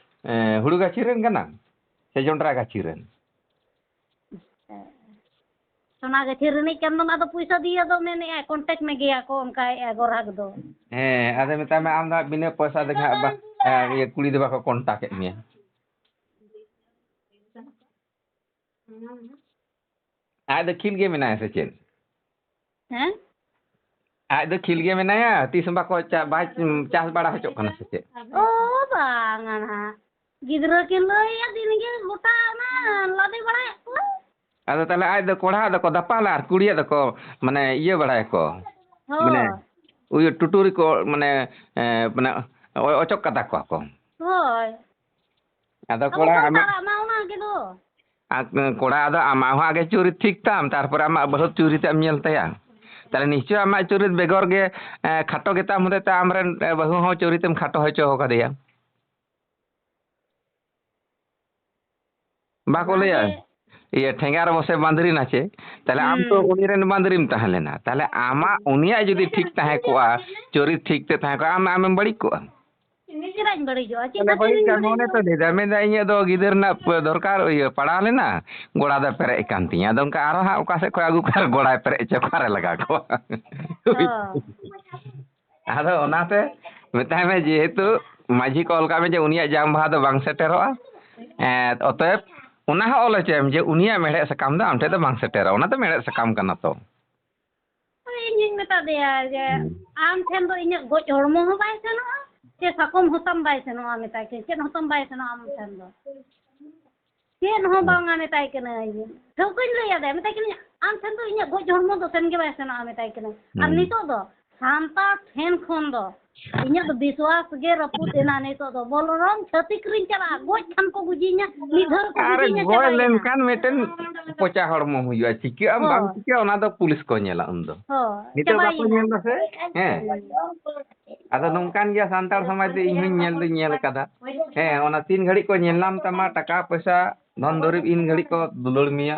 ᱮ, ᱦᱩᱲᱩ ᱜᱟᱹᱪᱷᱤ ᱨᱮᱱ ᱠᱟᱱᱟᱢ ᱥᱮ ᱡᱚᱱᱰᱨᱟ ᱜᱟᱹᱪᱷᱤ ᱨᱮᱱ? ᱥᱚᱱᱟ ᱜᱟᱹᱪᱷᱤ ᱨᱤᱱᱤᱡ ᱠᱟᱱ ᱫᱚ, ᱚᱱᱟ ᱫᱚ ᱯᱩᱭᱥᱟᱹ ᱫᱤᱭᱮ ᱫᱚ ᱢᱮᱱᱮᱫᱼᱟᱭ, contact ᱢᱮᱜᱮᱭᱟ ᱠᱚ, ᱚᱱᱠᱟᱭᱮᱫᱼᱟᱭ ᱜᱚᱨᱦᱟᱠ ᱫᱚ᱾ ᱦᱮᱸ, ᱟᱫᱚ ᱢᱮᱛᱟᱭ ᱢᱮ, ᱟᱢ ᱫᱚ ᱦᱟᱸᱜ ᱵᱤᱱᱟᱹ ᱯᱚᱭᱥᱟ ᱛᱮᱜᱮ ᱦᱟᱸᱜ ᱵᱟ-, ᱮ, ᱤᱭᱟᱹ, ᱠᱩᱲᱤ ᱫᱚ ᱵᱟᱠᱚ contact ᱮᱫ ᱢᱮᱭᱟ᱾ ᱟᱡ ᱫᱚ ᱠᱷᱤᱞ ᱜᱮ ᱢᱮᱱᱟᱭᱟ ᱥᱮ ᱪᱮᱫ? ᱦᱮᱸ? ᱟᱡ ᱫᱚ ᱠᱷᱤᱞ ᱜᱮ ᱢᱮᱱᱟᱭᱟ, ᱛᱤᱥ ᱦᱚᱸ ᱵᱟᱠᱚ ᱪᱟ-, ᱵᱟᱭ, ᱩᱸ, ᱪᱟᱥ ᱵᱟᱲᱟ ᱦᱚᱪᱚᱜ ᱠᱟᱱᱟ ᱥᱮ ᱪᱮᱫ? ᱳ, ᱵᱟᱝᱟ ᱱᱟᱦᱟᱜ᱾ ᱜᱤᱫᱽᱨᱟᱹ ᱠᱤᱱ ᱞᱟᱹᱭᱟ, ᱫᱤᱱ ᱜᱮ ᱜᱚᱴᱟ ᱚᱱᱟ ᱞᱟᱫᱮ ᱵᱟᱲᱟᱭᱮᱫ ᱠᱚᱣᱟ᱾ ᱟᱫᱚ ᱛᱟᱦᱞᱮ ᱟᱡ ᱫᱚ ᱠᱚᱲᱟ ᱫᱚᱠᱚ ᱫᱟᱯᱟᱞᱟ ᱟᱨ ᱠᱩᱲᱤᱭᱟᱜ ᱫᱚᱠᱚ, ᱢᱟᱱᱮ, ᱤᱭᱟᱹ ᱵᱟᱲᱟᱭᱟᱠᱚ᱾ ᱦᱳᱭ᱾ ᱢᱟᱱᱮ, ᱩᱭᱩ ᱴᱩᱴᱩᱨᱤ ᱠᱚ, ᱢᱟᱱᱮ, ᱮ, ᱢᱟᱱᱮ, ᱚ-, ᱚᱪᱚᱜ ᱠᱟᱛᱟ ᱠᱚᱣᱟ ᱠᱚ᱾ ᱦᱳᱭ᱾ ᱟᱫᱚ ᱟᱵᱚ ᱠᱚᱲᱟ ᱟᱢᱟᱜ ᱥᱟᱱᱛᱟᱲᱟᱜ ᱢᱟ ᱚᱱᱟ ᱜᱮ ᱫᱚ᱾ ᱟᱨ ᱠᱚᱲᱟ, ᱟᱫᱚ ᱟᱢᱟᱜ ᱦᱚᱸ ᱟᱜᱮ ᱪᱩᱨᱤᱛ ᱴᱷᱤᱠ ᱛᱟᱢ, ᱛᱟᱨᱯᱚᱨᱮ ᱟᱢᱟᱜ ᱵᱟᱹᱦᱩ ᱪᱩᱨᱤᱛ ᱮᱢ ᱧᱮᱞ ᱛᱟᱭᱟ᱾ ᱛᱟᱦᱞᱮ ᱱᱤᱥᱪᱚᱭ ᱟᱢᱟᱜ ᱪᱩᱨᱤᱛ ᱵᱮᱜᱚᱨ ᱜᱮ, ᱮ, ᱠᱷᱟᱴᱚ ᱜᱮᱛᱟᱢ ᱦᱚᱛᱮᱡ ᱛᱮ ᱟᱢᱨᱮᱱ, ᱮ, ᱵᱟᱹᱦᱩ ᱦᱚᱸ ᱪᱩᱨᱤᱛ ᱮᱢ ᱠᱷᱟᱴᱚ ᱦᱚᱪᱚ ᱟᱠᱟᱫᱮᱭᱟ᱾ ᱵᱟᱠᱚ ᱞᱟᱹᱭᱟ? ᱚᱱᱟᱜᱮ᱾ ᱤᱭᱟᱹ, ᱴᱷᱮᱸᱜᱟ ᱨᱮ ᱵᱚᱥᱮ ᱵᱟᱸᱫᱽᱨᱤ ᱱᱟᱪᱮ᱾ ᱛᱟᱦᱞᱮ ᱟᱢ ᱛᱚ ᱦᱩᱸ᱾ ᱩᱱᱤ ᱨᱮᱱ ᱵᱟᱸᱫᱽᱨᱤᱢ ᱛᱟᱦᱮᱸ ᱞᱮᱱᱟ᱾ ᱛᱟᱦᱞᱮ ᱟᱢᱟᱜ, ᱩᱱᱤᱭᱟᱜ ᱡᱩᱫᱤ ᱴᱷᱤᱠ ᱛᱟᱦᱮᱸ ᱠᱚᱜᱼᱟ, ᱪᱚᱨᱤᱛ ᱴᱷᱤᱠ ᱛᱮ ᱛᱟᱦᱮᱸ ᱠᱚᱜᱼᱟ, ᱟᱢ, ᱟᱢᱮᱢ ᱵᱟᱹᱲᱤᱡ ᱠᱚᱜᱼᱟ? ᱪᱮᱫᱟᱜ ᱤᱧ ᱵᱟᱹᱲᱤᱡᱚᱜᱼᱟ? ᱪᱮᱫ ᱛᱟᱦᱞᱮ ᱠᱷᱟᱹᱛᱤᱨ ᱵᱟᱹᱲᱤᱡ ᱤᱧ ᱠᱟᱱ ᱢᱚᱱᱮ ᱵᱟᱹᱲᱤᱡᱚᱜᱼᱟ? ᱛᱚ ᱞᱟᱹᱭ ᱫᱟ, ᱢᱮᱱᱫᱟ, ᱤᱧᱟᱹᱜ ᱫᱚ ᱜᱤᱫᱟᱹᱨ ᱨᱮᱱᱟᱜ ᱯ-, ᱫᱚᱨᱠᱟᱨ, ᱤᱭᱟᱹ, ᱯᱟᱲᱟᱣ ᱞᱮᱱᱟ, ᱜᱚᱲᱟ ᱫᱚ ᱯᱮᱨᱮᱡ ᱟᱠᱟᱱ ᱛᱤᱧᱟ᱾ ᱟᱫᱚ ᱚᱱᱠᱟ ᱟᱨᱦᱚᱸ ᱦᱟᱸᱜ ᱚᱠᱟ ᱥᱮᱫ ᱠᱷᱚᱱ ᱟᱹᱜᱩ ᱠᱚᱣᱟ, ᱜᱚᱲᱟᱭ ᱯᱮᱨᱮᱡ ᱦᱚᱪᱚ ᱚᱠᱟᱨᱮ ᱞᱟᱜᱟᱣ ᱠᱚᱣᱟ? ᱦᱳᱭ᱾ ᱟᱫᱚ ᱚᱱᱟᱛᱮ ᱢᱮᱛᱟᱭ ᱢᱮ, ᱡᱮᱦᱮᱛᱩ ᱢᱟᱹᱡᱷᱤ ᱠᱚ ᱚᱞ ᱠᱟᱜ ᱢᱮ ᱡᱮ ᱩᱱᱤᱭᱟᱜ ᱡᱟᱝ ᱵᱟᱦᱟ ᱫᱚ ᱵᱟᱝ ᱥᱮᱴᱮᱨᱚᱜᱼᱟ, ᱮᱸ, ᱚᱛᱚᱮᱵ ᱚᱱᱟ ᱦᱚᱸ ᱚᱞ ᱦᱚᱪᱚᱭᱮᱢ ᱡᱮ ᱩᱱᱤᱭᱟᱜ ᱢᱮᱲᱦᱮᱫ ᱥᱟᱠᱟᱢ ᱫᱚ ᱟᱢ ᱴᱷᱮᱱ ᱫᱚ ᱵᱟᱝ ᱥᱮᱴᱮᱨᱚᱜᱼᱟ, ᱚᱱᱟ ᱫᱚ ᱢᱮᱲᱦᱮᱫ ᱥᱟᱠᱟᱢ ᱠᱟᱱᱟ ᱛᱚ᱾ ᱦᱳᱭ, ᱤᱧᱤᱧ ᱢᱮᱛᱟ ᱫᱮᱭᱟ ᱡᱮ, ᱦᱩᱸ᱾ ᱟᱢ ᱴᱷᱮᱱ ᱫᱚ ᱤᱧᱟᱹᱜ ᱜᱚᱡ ᱦᱚᱲᱢᱚ ᱦᱚᱸ ᱵᱟᱭ ᱥᱮᱱᱚᱜᱼᱟ, ᱥᱮ ᱥᱟᱠᱚᱢ ᱦᱚᱸᱛᱟᱢ ᱵᱟᱭ ᱥᱮᱱᱚᱜᱼᱟ, ᱢᱮᱛᱟᱭ ᱠᱟᱹᱱᱟᱹᱧ, ᱪᱮᱫ ᱦᱚᱸᱛᱟᱢ ᱵᱟᱭ ᱥᱮᱱᱚᱜᱼᱟ ᱟᱢ ᱴᱷᱮᱱ ᱫᱚ᱾ ᱪᱮᱫ ᱦᱚᱸ ᱦᱩᱸ᱾ ᱵᱟᱝᱟ, ᱢᱮᱛᱟᱭ ᱠᱟᱹᱱᱟᱹᱧ᱾ ᱴᱷᱟᱹᱣᱠᱟᱹᱧ ᱞᱟᱹᱭ ᱟᱫᱮᱭᱟ, ᱢᱮᱛᱟᱭ ᱠᱟᱹᱱᱟᱹᱧ, "ᱟᱢ ᱴᱷᱮᱱ ᱫᱚ ᱤᱧᱟᱹᱜ ᱜᱚᱡ ᱦᱚᱲᱢᱚ ᱫᱚ ᱥᱮᱱ ᱜᱮ ᱵᱟᱭ ᱥᱮᱱᱚᱜᱼᱟ", ᱢᱮᱛᱟᱭ ᱠᱟᱹᱱᱟᱹᱧ᱾ ᱟᱨ ᱦᱩᱸ᱾ ᱱᱤᱛᱚᱜ ᱫᱚ ᱥᱟᱱᱛᱟᱲ ᱴᱷᱮᱱ ᱠᱷᱚᱱ ᱫᱚ ᱤᱧᱟᱹᱜ ᱫᱚ ᱵᱤᱥᱣᱟᱥ ᱜᱮ ᱨᱟᱹᱯᱩᱫ ᱮᱱᱟ᱾ ᱱᱤᱛᱚᱜ ᱫᱚ ᱵᱚᱞᱚᱨᱚᱢ ᱪᱷᱟᱹᱛᱤᱠ ᱨᱤᱧ ᱪᱟᱞᱟᱜᱼᱟ, ᱜᱚᱡ ᱠᱷᱟᱱ ᱠᱚ ᱜᱩᱡᱤᱧᱟ, ᱢᱤᱫ ᱫᱷᱟᱣ ᱨᱮᱠᱚ ᱟᱨ ᱜᱩᱡᱤᱧᱟ, ᱜᱚᱡ ᱪᱟᱵᱟᱭᱮᱱᱟ᱾ ᱞᱮᱱᱠᱷᱟᱱ ᱢᱤᱫᱴᱮᱱ ᱯᱚᱪᱟ ᱦᱚᱲᱢᱚ ᱦᱩᱭᱩᱜᱼᱟ, ᱪᱤᱠᱟᱹᱜ ᱟᱢ ᱵᱟᱢ ᱦᱳᱭ᱾ ᱪᱤᱠᱟᱹᱜᱼᱟ ᱚᱱᱟ ᱫᱚ ᱯᱩᱞᱤᱥ ᱠᱚ ᱧᱮᱞᱟ ᱩᱱᱫᱚ᱾ ᱦᱳᱭ, ᱱᱤᱛᱚᱜ ᱵᱟᱠᱚ ᱪᱟᱵᱟᱭᱮᱱᱟ᱾ ᱧᱮᱞ ᱫᱟ ᱥᱮ? ᱦᱮᱸ᱾ ᱦᱩᱸ᱾ ᱟᱫᱚ ᱱᱚᱝᱠᱟᱱ ᱜᱮᱭᱟ ᱥᱟᱱᱛᱟᱲ ᱥᱚᱢᱟᱡᱽ ᱫᱚ, ᱤᱧ ᱦᱚᱸᱧ ᱧᱮᱞ ᱫᱩᱧ ᱧᱮᱞ ᱠᱟᱫᱟ᱾ ᱦᱮᱸ, ᱚᱱᱟ ᱛᱤᱱ ᱜᱷᱟᱹᱲᱤᱡ ᱠᱚ ᱧᱮᱞ ᱧᱟᱢ ᱛᱟᱢᱟ, ᱴᱟᱠᱟ ᱯᱚᱭᱥᱟ, ᱫᱷᱚᱱ ᱫᱩᱨᱤᱵᱽ, ᱤᱱ ᱜᱷᱟᱹᱲᱤᱡ ᱠᱚ ᱫᱩᱞᱟᱹᱲ ᱢᱮᱭᱟ᱾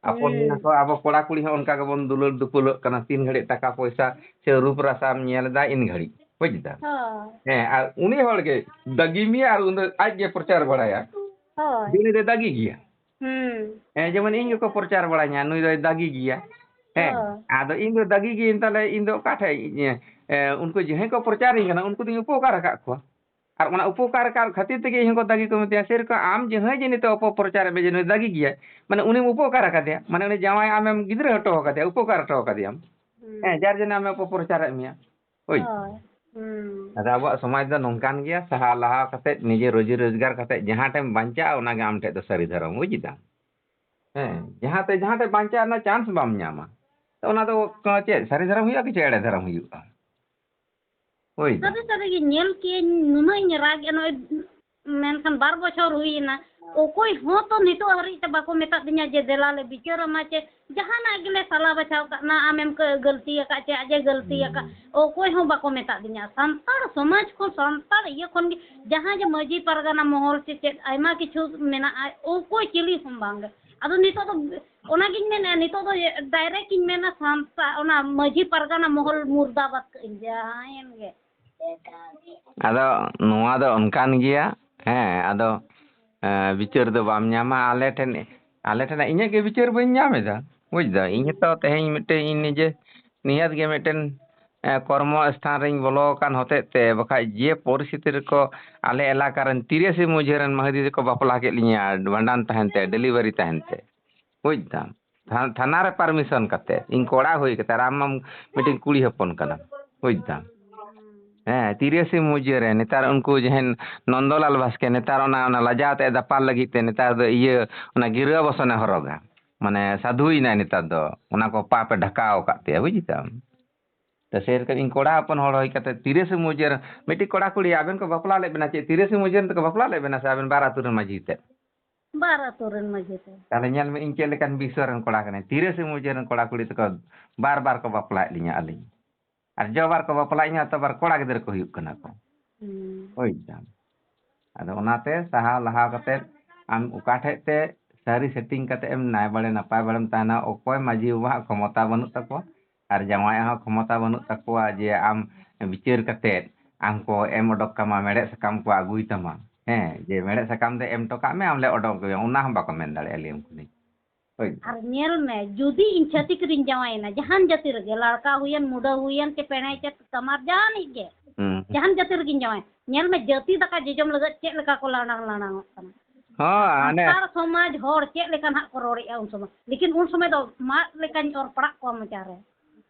ᱟᱯᱚᱱ ᱦᱩᱸ᱾ ᱢᱮᱱᱟ ᱠᱚ, ᱟᱵᱚ ᱠᱚᱲᱟ ᱠᱩᱲᱤ ᱦᱚᱸ ᱚᱱᱠᱟ ᱜᱮᱵᱚᱱ ᱫᱩᱞᱟᱹᱲ ᱫᱩᱯᱩᱞᱚᱜ ᱠᱟᱱᱟ᱾ ᱛᱤᱱ ᱜᱷᱟᱹᱲᱤᱡ ᱴᱟᱠᱟ ᱯᱚᱭᱥᱟ ᱥᱮ ᱨᱩᱯ ᱨᱟᱥᱟᱢ ᱧᱮᱞ ᱮᱫᱟ, ᱤᱱ ᱜᱷᱟᱹᱲᱤᱡ, ᱵᱩᱡᱽ ᱫᱟᱢ? ᱦᱳᱭ᱾ ᱦᱮᱸ, ᱟᱨ ᱩᱱᱤ ᱦᱚᱲ ᱜᱮ ᱫᱟᱹᱜᱤ ᱢᱮᱭᱟ ᱟᱨ ᱩᱱᱤ ᱫᱚ ᱟᱡ ᱜᱮ ᱯᱨᱚᱪᱟᱨ ᱵᱟᱲᱟᱭᱟ᱾ ᱦᱳᱭ᱾ ᱡᱮ ᱩᱱᱤ ᱫᱚᱭ ᱫᱟᱹᱜᱤ ᱜᱮᱭᱟ᱾ ᱦᱩᱸ᱾ ᱦᱮᱸ, ᱡᱮᱢᱚᱱ ᱤᱧ ᱜᱮᱠᱚ ᱯᱨᱚᱪᱟᱨ ᱵᱟᱲᱟᱧᱟ, ᱱᱩᱭ ᱫᱚᱭ ᱫᱟᱹᱜᱤ ᱜᱮᱭᱟ᱾ ᱦᱮᱸ, ᱦᱳᱭ᱾ ᱟᱫᱚ ᱤᱧ ᱫᱚ ᱫᱟᱹᱜᱤ ᱜᱤᱭᱟᱹᱧ, ᱛᱟᱦᱞᱮ ᱤᱧ ᱫᱚ ᱚᱠᱟ ᱴᱷᱮᱡ ᱤᱧ, ᱮ, ᱩᱱᱠᱩ ᱡᱟᱦᱟᱸᱭ ᱠᱚ ᱯᱨᱚᱪᱟᱨᱤᱧ ᱠᱟᱱᱟ, ᱩᱱᱠᱩ ᱫᱚᱧ ᱩᱯᱚᱠᱟᱨ ᱟᱠᱟᱫ ᱠᱚᱣᱟ᱾ ᱟᱨ ᱚᱱᱟ ᱩᱯᱚᱠᱟᱨ ᱟᱠᱟᱫ ᱠᱷᱟᱹᱛᱤᱨ ᱛᱮᱜᱮ ᱤᱧ ᱦᱚᱸᱠᱚ ᱫᱟᱹᱜᱤ ᱠᱚ ᱢᱤᱛᱟᱹᱧᱟ᱾ ᱥᱮᱨᱚᱠᱚᱢ ᱟᱢ ᱡᱟᱦᱟᱸᱭ ᱡᱮ ᱱᱤᱛᱚᱜ ᱚᱯᱚᱯᱨᱚᱪᱟᱨᱮᱫ ᱢᱮᱭᱟ, ᱡᱮ ᱱᱩᱭ ᱫᱟᱹᱜᱤ ᱜᱮᱭᱟᱭ, ᱢᱟᱱᱮ ᱩᱱᱤᱢ ᱩᱯᱚᱠᱟᱨ ᱟᱠᱟᱫᱮᱭᱟ, ᱢᱟᱱᱮ ᱩᱱᱤ ᱡᱟᱶᱟᱭ ᱟᱢᱮᱢ ᱜᱤᱫᱽᱨᱟᱹ ᱦᱚᱴᱚ ᱟᱠᱟᱫᱮᱭᱟ, ᱩᱯᱚᱠᱟᱨ ᱦᱚᱴᱚ ᱟᱠᱟᱫᱮᱭᱟᱢ᱾ ᱦᱩᱸ᱾ ᱦᱮᱸ, ᱡᱟᱨ ᱡᱚᱱᱱᱚ ᱟᱢᱮ ᱚᱯᱚᱯᱨᱚᱪᱟᱨᱮᱫ ᱢᱮᱭᱟ᱾ ᱦᱳᱭ᱾ ᱦᱳᱭ᱾ ᱦᱩᱸ᱾ ᱟᱫᱚ ᱟᱵᱚᱣᱟᱜ ᱥᱚᱢᱟᱡᱽ ᱫᱚ ᱱᱚᱝᱠᱟᱱ ᱜᱮᱭᱟ, ᱥᱟᱦᱟ ᱞᱟᱦᱟ ᱠᱟᱛᱮ, ᱱᱤᱡᱮ ᱨᱩᱡᱤ ᱨᱳᱡᱽᱜᱟᱨ ᱠᱟᱛᱮ ᱡᱟᱦᱟᱸ ᱴᱷᱮᱱ ᱵᱟᱧᱪᱟᱜᱼᱟ, ᱚᱱᱟᱜᱮ ᱟᱢ ᱴᱷᱮᱡ ᱫᱚ ᱥᱟᱹᱨᱤ ᱫᱷᱚᱨᱚᱢ, ᱵᱩᱡ ᱫᱟᱢ? ᱦᱮᱸ, ᱡᱟᱦᱟᱸ ᱛᱮ, ᱡᱟᱦᱟᱸ ᱴᱷᱮᱡ ᱵᱟᱧᱪᱟᱜ ᱨᱮᱱᱟᱜ ᱪᱟᱱᱥ ᱵᱟᱢ ᱧᱟᱢᱟ, ᱛᱚ ᱚᱱᱟ ᱫᱚ ᱪᱮᱫ ᱥᱟᱹᱨᱤ ᱫᱷᱚᱨᱚᱢ ᱦᱩᱭᱩᱜᱼᱟ ᱠᱤ ᱪᱮᱫ ᱮᱲᱮ ᱫᱷᱚᱨᱚᱢ ᱦᱩᱭᱩᱜᱼᱟ? ᱦᱳᱭ ᱫᱟ᱾ ᱥᱟᱹᱨᱤ ᱥᱟᱹᱨᱤ ᱜᱮ ᱧᱮᱞ ᱠᱮᱜᱼᱟᱹᱧ, ᱱᱩᱱᱟᱹᱜ ᱤᱧ ᱨᱟᱜ ᱮᱜᱼᱟ, ᱱᱚᱜᱼᱚᱭ ᱢᱮᱱᱠᱷᱟᱱ ᱵᱟᱨ ᱵᱚᱪᱷᱚᱨ ᱦᱩᱭᱮᱱᱟ, ᱚᱠᱚᱭ ᱦᱚᱸ ᱛᱚ ᱱᱤᱛᱚᱜ ᱦᱟᱹᱨᱤᱡ ᱛᱮ ᱵᱟᱠᱚ ᱢᱮᱛᱟᱫ ᱫᱤᱧᱟ ᱡᱮ ᱫᱮᱞᱟ ᱞᱮ ᱵᱤᱪᱟᱹᱨ ᱟᱢᱟ, ᱪᱮ ᱡᱟᱦᱟᱱᱟᱜ ᱜᱮᱞᱮ ᱥᱟᱞᱟ ᱵᱟᱪᱷᱟᱣ ᱠᱟᱜ ᱱᱟ, ᱟᱢᱮᱢ ᱠᱟᱹ-, ᱜᱟᱹᱞᱛᱤ ᱟᱠᱟᱫ ᱪᱮ ᱟᱡ ᱮ ᱜᱟᱹᱞᱛᱤ ᱟᱠᱟᱫ, ᱚᱠᱚᱭ ᱦᱚᱸ ᱵᱟᱠᱚ ᱢᱮᱛᱟᱫ ᱫᱤᱧᱟ᱾ ᱥᱟᱱᱛᱟᱲ ᱥᱚᱢᱟᱡᱽ ᱠᱷᱚᱱ, ᱥᱟᱱᱛᱟᱲ ᱤᱭᱟᱹ ᱠᱷᱚᱱ ᱜᱮ ᱡᱟᱦᱟᱸ ᱡᱮ ᱢᱟᱹᱡᱷᱤ ᱯᱟᱨᱜᱟᱱᱟ ᱢᱚᱦᱚᱞ ᱪᱮ ᱪᱮᱫ ᱟᱭᱢᱟ ᱠᱤᱪᱷᱩ ᱢᱮᱱᱟᱜᱼᱟ, ᱚᱠᱚᱭ ᱪᱤᱞᱤ ᱦᱚᱸ ᱵᱟᱝ ᱜᱮ᱾ ᱟᱫᱚ ᱱᱤᱛᱚᱜ ᱫᱚ ᱚᱱᱟᱜᱤᱧ ᱢᱮᱱᱮᱫᱼᱟ, ᱱᱤᱛᱚᱜ ᱫᱚ direct ᱤᱧ ᱢᱮᱱᱟ ᱥᱟᱱᱛᱟᱲ, ᱚᱱᱟ ᱢᱟᱹᱡᱷᱤ ᱯᱟᱨᱜᱟᱱᱟ ᱢᱚᱦᱚᱞ ᱢᱩᱨᱫᱟᱵᱟᱫ ᱠᱟᱜ ᱤᱧ ᱡᱟᱦᱟᱸᱭᱮᱱ ᱜᱮ᱾ ᱟᱫᱚ ᱱᱚᱣᱟ ᱫᱚ ᱚᱱᱠᱟᱱ ᱜᱮᱭᱟ᱾ ᱦᱮᱸ, ᱟᱫᱚ, ᱮᱸ, ᱵᱤᱪᱟᱹᱨ ᱫᱚ ᱵᱟᱢ ᱧᱟᱢᱟ᱾ ᱟᱞᱮ ᱴᱷᱮᱱ, ᱟᱞᱮ ᱴᱷᱮᱱᱟᱜ ᱤᱧᱟᱹᱜ ᱜᱮ ᱵᱤᱪᱟᱹᱨ ᱵᱟᱹᱧ ᱧᱟᱢ ᱮᱫᱟ, ᱵᱩᱡᱽ ᱫᱟ᱾ ᱤᱧ ᱦᱚᱸᱛᱚ ᱛᱮᱦᱮᱧ ᱢᱤᱫᱴᱮᱱ ᱤᱧ ᱱᱤᱡᱮ ᱱᱤᱦᱟᱹᱛ ᱜᱮ ᱢᱤᱫᱴᱮᱱ, ᱮᱸ, ᱠᱚᱨᱢᱚ ᱥᱛᱷᱟᱱ ᱨᱤᱧ ᱵᱚᱞᱚ ᱟᱠᱟᱱ ᱦᱚᱛᱮᱡ ᱛᱮ, ᱵᱟᱠᱷᱟᱡ ᱡᱮ ᱯᱚᱨᱤᱥᱛᱷᱤᱛᱤ ᱨᱮᱠᱚ ᱟᱞᱮ ᱮᱞᱟᱠᱟ ᱨᱮᱱ ᱛᱤᱨᱟᱹᱥᱤ ᱢᱟᱹᱡᱷᱤ ᱨᱮᱱ ᱢᱟᱹᱦᱟᱹᱫᱤ ᱛᱮᱠᱚ ᱵᱟᱯᱞᱟ ᱠᱮᱫ ᱞᱤᱧᱟ, ᱵᱷᱟᱸᱰᱟᱱ ᱛᱟᱦᱮᱱ ᱛᱮ, delivery ᱛᱟᱦᱮᱱ ᱛᱮ, ᱵᱩᱡᱽ ᱫᱟᱢ᱾ ᱛᱷᱟ-, ᱛᱷᱟᱱᱟ ᱨᱮ permission ᱠᱟᱛᱮ, ᱤᱧ ᱠᱚᱲᱟ ᱦᱩᱭ ᱠᱟᱛᱮ, ᱟᱨ ᱟᱢ ᱢᱟᱢ ᱢᱤᱫᱴᱮᱱ ᱠᱩᱲᱤ ᱦᱚᱯᱚᱱ ᱠᱟᱱᱟᱢ, ᱵᱩᱡᱽ ᱫᱟᱢ᱾ ᱦᱮᱸ, ᱛᱤᱨᱤᱥᱮ ᱢᱩᱡᱟᱹ ᱨᱮ ᱱᱮᱛᱟᱨ ᱩᱱᱠᱩ ᱡᱟᱦᱟᱸᱭ ᱱᱚᱱᱫᱚᱞᱟᱞ ᱵᱟᱥᱠᱮ, ᱱᱮᱛᱟᱨ ᱚᱱᱟ, ᱚᱱᱟ ᱞᱟᱡᱟᱣ ᱛᱮ ᱫᱟᱯᱟᱞ ᱞᱟᱹᱜᱤᱫ ᱛᱮ ᱱᱮᱛᱟᱨ ᱫᱚ ᱤᱭᱟᱹ, ᱚᱱᱟ ᱜᱤᱨᱟᱹ ᱵᱚᱥᱚᱱᱮ ᱦᱚᱨᱚᱜᱟ, ᱢᱟᱱᱮ ᱥᱟᱫᱷᱩᱭᱮᱱᱟᱭ ᱱᱮᱛᱟᱨ ᱫᱚ, ᱚᱱᱟ ᱠᱚ ᱯᱟᱯᱮ ᱰᱷᱟᱠᱟᱣ ᱟᱠᱟᱫ ᱛᱟᱭᱟ, ᱵᱩᱡᱽ ᱫᱟᱢ᱾ ᱛᱚ ᱥᱮᱨᱚᱠᱚᱢ ᱤᱧ ᱠᱚᱲᱟ ᱦᱚᱯᱚᱱ ᱦᱚᱲ ᱦᱩᱭ ᱠᱟᱛᱮ ᱛᱤᱨᱤᱥᱮ ᱢᱩᱡᱟᱹᱨ, ᱢᱤᱫᱴᱤᱡ ᱠᱚᱲᱟ ᱠᱩᱲᱤ ᱟᱵᱮᱱ ᱠᱚ ᱵᱟᱯᱞᱟ ᱞᱮᱫ ᱵᱮᱱᱟ ᱪᱮᱫ? ᱛᱤᱨᱤᱥᱮ ᱢᱩᱡᱟᱹᱨ ᱛᱮᱠᱚ ᱵᱟᱯᱞᱟ ᱞᱮᱫ ᱵᱮᱱᱟ ᱥᱮ ᱟᱵᱮᱱ ᱵᱟᱨ ᱟᱹᱛᱩ ᱨᱮᱱ ᱢᱟᱹᱡᱷᱤ ᱛᱮ? ᱵᱟᱨ ᱟᱹᱛᱩ ᱨᱮᱱ ᱢᱟᱹᱡᱷᱤ ᱛᱮ᱾ ᱛᱟᱦᱞᱮ ᱧᱮᱞ ᱢᱮ, ᱤᱧ ᱪᱮᱫ ᱞᱮᱠᱟᱱ ᱵᱤᱥᱥᱚ ᱨᱮᱱ ᱠᱚᱲᱟ ᱠᱟᱹᱱᱟᱹᱧ᱾ ᱛᱤᱨᱤᱥᱮ ᱢᱩᱡᱟᱹᱨ ᱨᱮᱱ ᱠᱚᱲᱟ ᱠᱩᱲᱤ ᱛᱮᱠᱚ ᱵᱟᱨ ᱵᱟᱨ ᱠᱚ ᱵᱟᱯᱞᱟᱭᱮᱫ ᱞᱤᱧᱟ ᱟᱹᱞᱤᱧ᱾ ᱟᱨ ᱡᱚ ᱵᱟᱨ ᱠᱚ ᱵᱟᱯᱞᱟᱭᱮᱫ ᱞᱤᱧᱟ, ᱛᱚ ᱵᱟᱨ ᱠᱚᱲᱟ ᱜᱤᱫᱽᱨᱟᱹ ᱠᱚ ᱦᱩᱭᱩᱜ ᱠᱟᱱᱟ ᱠᱚ᱾ ᱦᱩᱸ᱾ ᱵᱩᱡᱽ ᱫᱟᱢ? ᱟᱫᱚ ᱚᱱᱟᱛᱮ ᱥᱟᱦᱟᱣ ᱞᱟᱦᱟᱣ ᱠᱟᱛᱮᱫ ᱟᱢ ᱚᱠᱟ ᱴᱷᱮᱡ ᱛᱮ ᱥᱟᱹᱨᱤ ᱥᱮᱴᱤᱝ ᱠᱟᱛᱮᱫ ᱮᱢ ᱱᱟᱭ ᱵᱟᱲᱮ ᱱᱟᱯᱟᱭ ᱵᱟᱲᱮᱢ ᱛᱟᱦᱮᱱᱟ, ᱚᱠᱚᱭ ᱢᱟᱹᱡᱷᱤ ᱵᱟᱵᱟᱣᱟᱜ ᱠᱷᱚᱢᱚᱛᱟ ᱵᱟᱹᱱᱩᱜ ᱛᱟᱠᱚᱣᱟ ᱟᱨ ᱡᱟᱶᱟᱭᱟᱜ ᱦᱚᱸ ᱠᱷᱚᱢᱚᱛᱟ ᱵᱟᱹᱱᱩᱜ ᱛᱟᱠᱚᱣᱟ ᱡᱮ ᱟᱢ ᱵᱤᱪᱟᱹᱨ ᱠᱟᱛᱮᱫ ᱟᱢ ᱠᱚ ᱮᱢ ᱚᱰᱚᱠ ᱠᱟᱢᱟ, ᱢᱮᱲᱦᱮᱫ ᱥᱟᱠᱟᱢ ᱠᱚ ᱟᱹᱜᱩᱭ ᱛᱟᱢᱟ᱾ ᱦᱮᱸ, ᱡᱮ ᱢᱮᱲᱦᱮᱫ ᱥᱟᱠᱟᱢ ᱫᱚ ᱮᱢ ᱦᱚᱴᱚ ᱠᱟᱜ ᱢᱮ, ᱟᱢ ᱞᱮ ᱚᱰᱚᱠ ᱟᱹᱜᱩᱭᱟ, ᱚᱱᱟ ᱦᱚᱸ ᱵᱟᱠᱚ ᱢᱮᱱ ᱫᱟᱲᱮᱭᱟᱜᱼᱟ, ᱞᱟᱹᱭᱟᱢ ᱠᱟᱹᱱᱟᱹᱧ᱾ ᱦᱳᱭ᱾ ᱟᱨ ᱧᱮᱞ ᱢᱮ, ᱡᱩᱫᱤ ᱤᱧ ᱪᱷᱟᱹᱛᱤᱠ ᱨᱤᱧ ᱡᱟᱶᱟᱭᱮᱱᱟ, ᱡᱟᱦᱟᱱ ᱡᱟᱹᱛᱤ ᱨᱮᱜᱮ, ᱞᱟᱲᱠᱟ ᱦᱩᱭᱮᱱ, ᱢᱩᱰᱟᱹ ᱦᱩᱭᱮᱱ, ᱪᱮ ᱯᱮᱬᱮ, ᱪᱮ ᱠᱟᱢᱟᱨ, ᱡᱟᱦᱟᱱᱤᱡ ᱜᱮ, ᱦᱩᱸ᱾ ᱡᱟᱦᱟᱱ ᱡᱟᱹᱛᱤ ᱨᱮᱜᱤᱧ ᱡᱟᱶᱟᱭ, ᱧᱮᱞ ᱢᱮ, ᱡᱟᱹᱛᱤ ᱫᱟᱠᱟ ᱡᱚᱡᱚᱢ ᱞᱟᱹᱜᱤᱫ ᱪᱮᱫ ᱞᱮᱠᱟ ᱠᱚ ᱞᱟᱲᱟᱝ ᱞᱟᱲᱟᱝᱚᱜ ᱠᱟᱱᱟ᱾ ᱦᱚᱸ, ᱦᱟᱱᱮ ᱥᱟᱱᱛᱟᱲ ᱥᱚᱢᱟᱡᱽ ᱦᱚᱲ ᱪᱮᱫ ᱞᱮᱠᱟ ᱱᱟᱦᱟᱜ ᱠᱚ ᱨᱚᱲᱮᱫᱼᱟ ᱩᱱ ᱥᱚᱢᱚᱭ, ᱞᱮᱠᱤᱱ ᱩᱱ ᱥᱚᱢᱚᱭ ᱫᱚ ᱢᱟᱫ ᱞᱮᱠᱟᱧ ᱚᱨ ᱯᱟᱲᱟᱜ ᱠᱚᱣᱟ ᱢᱚᱪᱟ ᱨᱮ᱾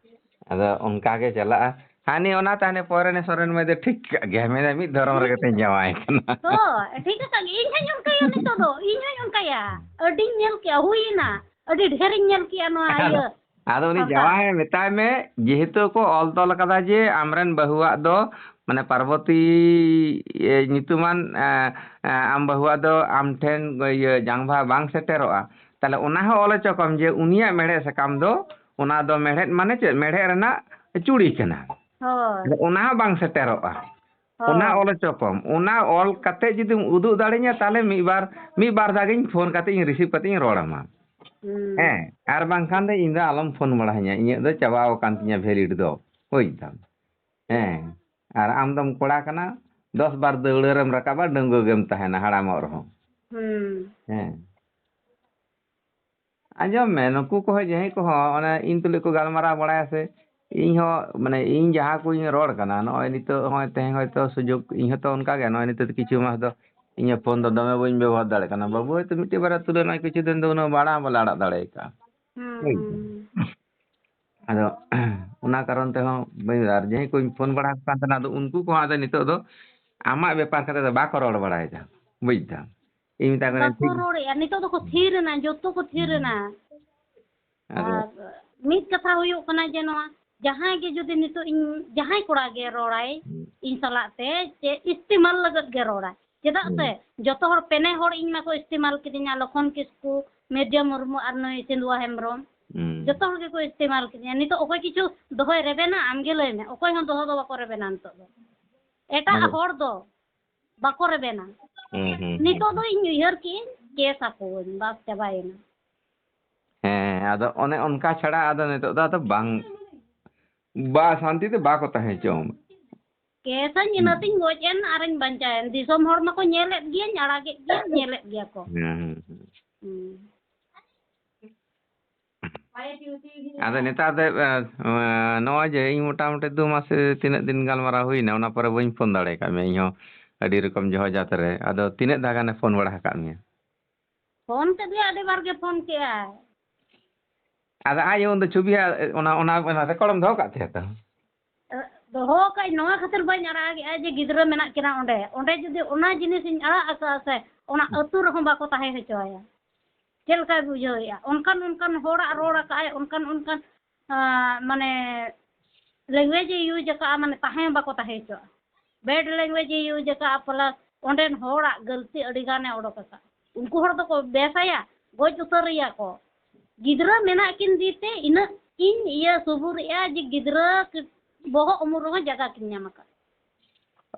ᱟᱫᱚ ᱚᱱᱠᱟ ᱜᱮ ᱪᱟᱞᱟᱜᱼᱟ᱾ ᱦᱟᱹᱱᱤ ᱚᱱᱟ ᱛᱟᱦᱮᱱᱮ ᱯᱚᱨᱮᱱᱮ ᱥᱚᱨᱮᱱ ᱢᱟᱹᱭ ᱫᱚ ᱴᱷᱤᱠ ᱠᱟᱜ ᱜᱮᱭᱟ, ᱢᱮᱱᱟ ᱢᱤᱫ ᱫᱷᱚᱨᱚᱢ ᱨᱮᱜᱮ ᱛᱤᱧ ᱡᱟᱶᱟᱭ ᱠᱟᱱᱟ᱾ ᱦᱳᱭ, ᱴᱷᱤᱠ ᱟᱠᱟᱫ ᱜᱮ, ᱤᱧ ᱦᱚᱧ ᱚᱱᱠᱟᱭᱟ ᱱᱤᱛᱚᱜ ᱫᱚ, ᱤᱧ ᱦᱚᱧ ᱚᱱᱠᱟᱭᱟ᱾ ᱟᱹᱰᱤᱧ ᱧᱮᱞ ᱠᱮᱜᱼᱟ, ᱦᱩᱭᱮᱱᱟ, ᱟᱹᱰᱤ ᱰᱷᱮᱨᱤᱧ ᱧᱮᱞ ᱠᱮᱜᱼᱟ ᱱᱚᱣᱟ ᱟᱫᱚ, ᱤᱭᱟᱹ ᱟᱫᱚ ᱩᱱᱤ ᱥᱟᱶᱛᱟ᱾ ᱡᱟᱶᱟᱭ ᱢᱮᱛᱟᱭ ᱢᱮ, ᱡᱮᱦᱮᱛᱩ ᱠᱚ ᱚᱞ ᱛᱚᱞ ᱟᱠᱟᱫᱟ ᱡᱮ ᱟᱢᱨᱮᱱ ᱵᱟᱹᱦᱩᱣᱟᱜ ᱫᱚ, ᱢᱟᱱᱮ, ᱯᱟᱨᱵᱚᱛᱤ, ᱮ, ᱧᱩᱛᱩᱢᱟᱱ, ᱮ, ᱮ, ᱟᱢ ᱵᱟᱹᱦᱩᱣᱟᱜ ᱫᱚ ᱟᱢ ᱴᱷᱮᱱ, ᱤᱭᱟᱹ, ᱡᱟᱝᱵᱷᱟ ᱵᱟᱝ ᱥᱮᱴᱮᱨᱚᱜᱼᱟ, ᱛᱟᱦᱞᱮ ᱚᱱᱟ ᱦᱚᱸ ᱚᱞ ᱦᱚᱪᱚ ᱠᱚᱢ ᱡᱮ ᱩᱱᱤᱭᱟᱜ ᱢᱮᱲᱦᱮᱫ ᱥᱟᱠᱟᱢ ᱫᱚ, ᱚᱱᱟ ᱫᱚ ᱢᱮᱲᱦᱮᱫ ᱢᱟᱱᱮ ᱪᱮᱫ? ᱢᱮᱲᱦᱮᱫ ᱨᱮᱱᱟᱜ ᱪᱩᱲᱤ ᱠᱟᱱᱟ᱾ ᱦᱳᱭ᱾ ᱟᱫᱚ ᱚᱱᱟ ᱦᱚᱸ ᱵᱟᱝ ᱥᱮᱴᱮᱨᱚᱜᱼᱟ᱾ ᱦᱳᱭ᱾ ᱚᱱᱟ ᱚᱞ ᱦᱚᱪᱚ ᱠᱚᱢ᱾ ᱚᱱᱟ ᱚᱞ ᱠᱟᱛᱮ ᱡᱩᱫᱤᱢ ᱩᱫᱩᱜ ᱫᱟᱲᱮᱧᱟ, ᱛᱟᱦᱞᱮ ᱢᱤᱫ ᱵᱟᱨ, ᱢᱤᱫ ᱵᱟᱨ ᱫᱷᱟᱣ ᱜᱤᱧ ᱯᱷᱳᱱ ᱠᱟᱛᱮ ᱤᱧ ᱨᱤᱥᱤᱵᱷ ᱠᱟᱛᱮ ᱤᱧ ᱨᱚᱲ ᱟᱢᱟ᱾ ᱦᱩᱸ᱾ ᱦᱮᱸ, ᱟᱨ ᱵᱟᱝᱠᱷᱟᱱ ᱫᱚ ᱤᱧ ᱫᱚ ᱟᱞᱚᱢ ᱯᱷᱳᱱ ᱵᱟᱲᱟ ᱟᱹᱧᱟ, ᱤᱧᱟᱹᱜ ᱫᱚ ᱪᱟᱵᱟᱣ ᱟᱠᱟᱱ ᱛᱤᱧᱟ valid ᱫᱚ, ᱵᱩᱡᱽ ᱫᱟᱢ᱾ ᱦᱮᱸ, ᱟᱨ ᱟᱢ ᱫᱚᱢ ᱠᱚᱲᱟ ᱠᱟᱱᱟ, ᱫᱚᱥ ᱵᱟᱨ ᱫᱟᱹᱣᱲᱟᱹ ᱨᱮᱢ ᱨᱟᱠᱟᱵᱟ, ᱰᱟᱺᱜᱩᱣᱟᱹ ᱜᱮᱢ ᱛᱟᱦᱮᱱᱟ ᱦᱟᱲᱟᱢᱚᱜ ᱨᱮᱦᱚᱸ᱾ ᱦᱩᱸ᱾ ᱦᱮᱸ᱾ ᱟᱸᱡᱚᱢ ᱢᱮ, ᱱᱩᱠᱩ ᱠᱚᱦᱚᱸ ᱡᱟᱦᱟᱸᱭ ᱠᱚᱦᱚᱸ ᱚᱱᱮ ᱤᱧ ᱛᱩᱞᱩᱡ ᱠᱚ ᱜᱟᱞᱢᱟᱨᱟᱣ ᱵᱟᱲᱟᱭᱟ ᱥᱮ, ᱤᱧ ᱦᱚᱸ, ᱢᱟᱱᱮ, ᱤᱧ ᱡᱟᱦᱟᱸ ᱠᱚᱧ ᱨᱚᱲ ᱠᱟᱱᱟ, ᱱᱚᱜᱼᱚᱭ ᱱᱤᱛᱚᱜ ᱦᱚᱸᱜᱼᱚᱭ ᱛᱮᱦᱮᱧ ᱦᱚᱭᱛᱳ ᱥᱩᱡᱳᱜᱽ, ᱤᱧ ᱦᱚᱸᱛᱚ ᱚᱱᱠᱟ ᱜᱮ, ᱱᱚᱜᱼᱚᱭ ᱱᱤᱛᱚᱜ ᱫᱚ ᱠᱤᱪᱷᱩ ᱢᱟᱥ ᱫᱚ ᱤᱧ ᱦᱚᱸ ᱯᱷᱳᱱ ᱫᱚ ᱫᱚᱢᱮ ᱵᱟᱹᱧ ᱵᱮᱵᱚᱦᱟᱨ ᱫᱟᱲᱮᱭᱟᱜ ᱠᱟᱱᱟ᱾ ᱵᱟᱹᱵᱩ ᱦᱚᱭᱛᱳ ᱢᱤᱫᱴᱤᱡ ᱵᱟᱨᱭᱟ ᱛᱩᱞᱟᱹᱣ ᱱᱚᱜᱼᱚᱭ ᱠᱤᱪᱷᱩ ᱫᱤᱱ ᱫᱚ ᱩᱱᱟᱹᱜ ᱵᱟᱲᱟ ᱦᱚᱸ ᱵᱟᱞᱮ ᱟᱲᱟᱜ ᱫᱟᱲᱮ ᱠᱟᱜᱼᱟ᱾ ᱦᱩᱸ, ᱦᱳᱭ᱾ ᱦᱩᱸ᱾ ᱟᱫᱚ ᱚᱱᱟ ᱠᱟᱨᱚᱱ ᱛᱮᱦᱚᱸ ᱵᱟᱹᱧ, ᱟᱨ ᱡᱟᱦᱟᱸᱭ ᱠᱚᱧ ᱯᱷᱳᱱ ᱵᱟᱲᱟ ᱟᱠᱚ ᱠᱟᱱ ᱛᱟᱦᱮᱱᱟ, ᱟᱫᱚ ᱩᱱᱠᱩ ᱠᱚᱦᱚᱸ ᱟᱫᱚ ᱱᱤᱛᱚᱜ ᱫᱚ ᱟᱢᱟᱜ ᱵᱮᱯᱟᱨ ᱠᱟᱛᱮ ᱫᱚ ᱵᱟᱠᱚ ᱨᱚᱲ ᱵᱟᱲᱟᱭᱮᱫᱟ, ᱵᱩᱡᱽ ᱫᱟᱢ᱾ ᱤᱧ ᱢᱮᱛᱟ ᱠᱚ ᱠᱟᱹᱱᱟᱹᱧ, ᱵᱟᱠᱚ ᱴᱷᱤᱠ᱾ ᱨᱚᱲᱮᱫᱼᱟ, ᱱᱤᱛᱚᱜ ᱫᱚᱠᱚ ᱛᱷᱤᱨ ᱮᱱᱟ, ᱡᱚᱛᱚ ᱠᱚ ᱛᱷᱤᱨ ᱮᱱᱟ᱾ ᱟᱫᱚ ᱟᱨ ᱢᱤᱫ ᱠᱟᱛᱷᱟ ᱦᱩᱭᱩᱜ ᱠᱟᱱᱟ ᱡᱮ ᱱᱚᱣᱟ ᱡᱟᱦᱟᱸᱭ ᱜᱮ ᱡᱩᱫᱤ ᱱᱤᱛᱚᱜ ᱤᱧ, ᱡᱟᱦᱟᱸᱭ ᱠᱚᱲᱟ ᱜᱮ ᱨᱚᱲᱟᱭ ᱤᱧ ᱥᱟᱞᱟᱜ ᱛᱮ, ᱪᱮ ᱤᱥᱛᱮᱢᱟᱞ ᱞᱟᱹᱜᱤᱫ ᱜᱮ ᱨᱚᱲᱟᱭ, ᱪᱮᱫᱟᱜ ᱥᱮ ᱡᱚᱛᱚ ᱦᱚᱲ, ᱯᱮᱱᱮ ᱦᱚᱲ ᱤᱧ ᱢᱟᱠᱚ ᱤᱥᱛᱮᱢᱟᱞ ᱠᱤᱫᱤᱧᱟ, ᱞᱚᱠᱷᱚᱱ ᱠᱤᱥᱠᱩ, ᱢᱤᱨᱡᱟ ᱢᱩᱨᱢᱩ ᱟᱨ ᱱᱩᱭ ᱥᱤᱸᱫᱩᱣᱟ ᱦᱮᱢᱵᱨᱚᱢ, ᱦᱩᱸ᱾ ᱡᱚᱛᱚ ᱦᱚᱲ ᱜᱮᱠᱚ ᱤᱥᱛᱮᱢᱟᱞ ᱠᱤᱫᱤᱧᱟ᱾ ᱱᱤᱛᱚᱜ ᱚᱠᱚᱭ ᱠᱤᱪᱷᱩ ᱫᱚᱦᱚᱭ ᱨᱮᱵᱮᱱᱟ? ᱟᱢᱜᱮ ᱞᱟᱹᱭ ᱢᱮ, ᱚᱠᱚᱭ ᱦᱚᱸ ᱫᱚᱦᱚ ᱫᱚ ᱵᱟᱠᱚ ᱨᱮᱵᱮᱱᱟ ᱱᱤᱛᱚᱜ ᱫᱚ᱾ ᱮᱴᱟᱜ ᱢᱟᱱᱮ ᱦᱚᱲ ᱫᱚ ᱵᱟᱠᱚ ᱨᱮᱵᱮᱱᱟ᱾ ᱦᱩᱸ, ᱦᱩᱸ, ᱦᱩᱸ᱾ ᱱᱤᱛᱚᱜ ᱫᱚ ᱤᱧ ᱩᱭᱦᱟᱹᱨ ᱠᱮᱜᱼᱟᱹᱧ, ᱠᱮᱥ ᱟᱠᱚᱣᱟᱹᱧ, ᱵᱟᱥ, ᱪᱟᱵᱟᱭᱮᱱᱟ᱾ ᱦᱮᱸ, ᱟᱫᱚ ᱚᱱᱮ ᱚᱱᱠᱟ ᱪᱷᱟᱲᱟ ᱟᱫᱚ ᱱᱤᱛᱚᱜ ᱫᱚ ᱟᱫᱚ ᱵᱟᱝ, ᱵᱟ, ᱥᱟᱱᱛᱤ ᱛᱮ ᱵᱟᱠᱚ ᱛᱟᱦᱮᱸ ᱦᱚᱪᱚᱣᱟᱢᱟ᱾ ᱠᱮᱥᱟᱹᱧ, ᱤᱱᱟᱹᱛᱤᱧ ᱜᱚᱡ ᱮᱱ ᱟᱨᱤᱧ ᱵᱟᱧᱪᱟᱣ ᱮᱱ᱾ ᱫᱤᱥᱚᱢ ᱦᱚᱲ ᱢᱟᱠᱚ ᱧᱮᱞᱮᱫ ᱜᱤᱭᱟᱹᱧ, ᱟᱲᱟᱜᱮᱫ ᱜᱤᱭᱟᱹᱧ, ᱧᱮᱞᱮᱫ ᱜᱮᱭᱟ ᱠᱚ᱾ ᱦᱮᱸ, ᱦᱮᱸ, ᱦᱮᱸ᱾ ᱦᱩᱸ᱾ ᱟᱫᱚ ᱱᱮᱛᱟᱨ ᱫᱚ, ᱮ, ᱮ, ᱱᱚᱜᱼᱚᱭ ᱡᱮ ᱤᱧ ᱢᱚᱴᱟᱢᱩᱴᱤ ᱫᱩ ᱢᱟᱥ ᱛᱤᱱᱟᱹᱜ ᱫᱤᱱ ᱜᱟᱞᱢᱟᱨᱟᱣ ᱦᱩᱭᱱᱟ, ᱚᱱᱟ ᱯᱚᱨᱮ ᱵᱟᱹᱧ ᱯᱷᱳᱱ ᱫᱟᱲᱮ ᱟᱠᱟᱫ ᱢᱮᱭᱟ᱾ ᱤᱧᱦᱚᱸ ᱟᱹᱰᱤ ᱨᱚᱠᱚᱢ ᱡᱚᱦᱚ ᱡᱟᱛ ᱨᱮ᱾ ᱟᱫᱚ ᱛᱤᱱᱟᱹᱜ ᱫᱷᱟᱣ ᱜᱟᱱᱮ ᱯᱷᱳᱱ ᱵᱟᱲᱟ ᱟᱠᱟᱫ ᱢᱮᱭᱟ? ᱯᱷᱳᱱ ᱠᱮᱫ ᱜᱮᱭᱟ, ᱟᱹᱰᱤ ᱵᱟᱨ ᱜᱮ ᱯᱷᱳᱱ ᱠᱮᱜᱼᱟᱭ᱾ ᱟᱫᱚ ᱟᱡ ᱩᱱᱫᱚ ᱪᱷᱚᱵᱤ ᱦᱟᱸᱜ, ᱚᱱᱟ, ᱚᱱᱟ, ᱚᱱᱟ ᱨᱮᱠᱚᱨᱰ ᱮᱢ ᱫᱚᱦᱚ ᱠᱟᱜ ᱛᱟᱦᱮᱸ ᱛᱚ? ᱫᱚᱦᱚ ᱠᱟᱜ ᱟᱹᱧ, ᱱᱚᱣᱟ ᱠᱷᱟᱹᱛᱤᱨ ᱵᱟᱹᱧ ᱟᱲᱟᱜᱮᱜᱼᱟ ᱡᱮ ᱜᱤᱫᱽᱨᱟᱹ ᱢᱮᱱᱟᱜ ᱠᱤᱱᱟ ᱚᱸᱰᱮ᱾ ᱚᱸᱰᱮ ᱡᱩᱫᱤ ᱚᱱᱟ ᱡᱤᱱᱤᱥ ᱤᱧ ᱟᱲᱟᱜ ᱟᱠᱟᱫᱼᱟ ᱥᱮ, ᱚᱱᱟ ᱟᱹᱛᱩ ᱨᱮᱦᱚᱸ ᱵᱟᱠᱚ ᱛᱟᱦᱮᱸ ᱦᱚᱪᱚ ᱟᱭᱟ᱾ ᱪᱮᱫ ᱞᱮᱠᱟᱭ ᱵᱩᱡᱷᱟᱹᱣᱮᱫᱼᱟ? ᱚᱱᱠᱟᱱ ᱚᱱᱠᱟᱱ ᱦᱚᱲᱟᱜ ᱨᱚᱲ ᱟᱠᱟᱫᱼᱟᱭ, ᱚᱱᱠᱟᱱ ᱚᱱᱠᱟᱱ, ᱟᱸ, ᱢᱟᱱᱮ, language ᱮ use ᱟᱠᱟᱫᱼᱟ, ᱢᱟᱱᱮ ᱛᱟᱦᱮᱸ ᱦᱚᱸ ᱵᱟᱠᱚ ᱛᱟᱦᱮᱸ ᱦᱚᱪᱚᱣᱟᱜᱼᱟ᱾ Bad language ᱮ use ᱟᱠᱟᱫᱼᱟ, plus ᱚᱸᱰᱮᱱ ᱦᱚᱲᱟᱜ ᱜᱟᱹᱞᱛᱤ ᱟᱹᱰᱤ ᱜᱟᱱᱮ ᱚᱰᱚᱠ ᱟᱠᱟᱫᱼᱟ᱾ ᱩᱱᱠᱩ ᱦᱚᱲ ᱫᱚᱠᱚ ᱵᱮᱥᱟᱭᱟ, ᱜᱚᱡ ᱩᱛᱟᱹᱨᱮᱭᱟ ᱠᱚ᱾ ᱜᱤᱫᱽᱨᱟᱹ ᱢᱮᱱᱟᱜ ᱠᱤᱱ ᱫᱤ ᱛᱮ ᱤᱱᱟᱹᱜ ᱤᱧ ᱤᱭᱟᱹ ᱥᱩᱵᱩᱨᱮᱜᱼᱟ ᱡᱮ ᱜᱤᱫᱽᱨᱟᱹ ᱠᱤ-, ᱵᱚᱦᱚᱜ ᱩᱢᱩᱞ ᱨᱮᱦᱚᱸ ᱡᱟᱭᱜᱟ ᱠᱤᱱ ᱧᱟᱢ ᱟᱠᱟᱫ᱾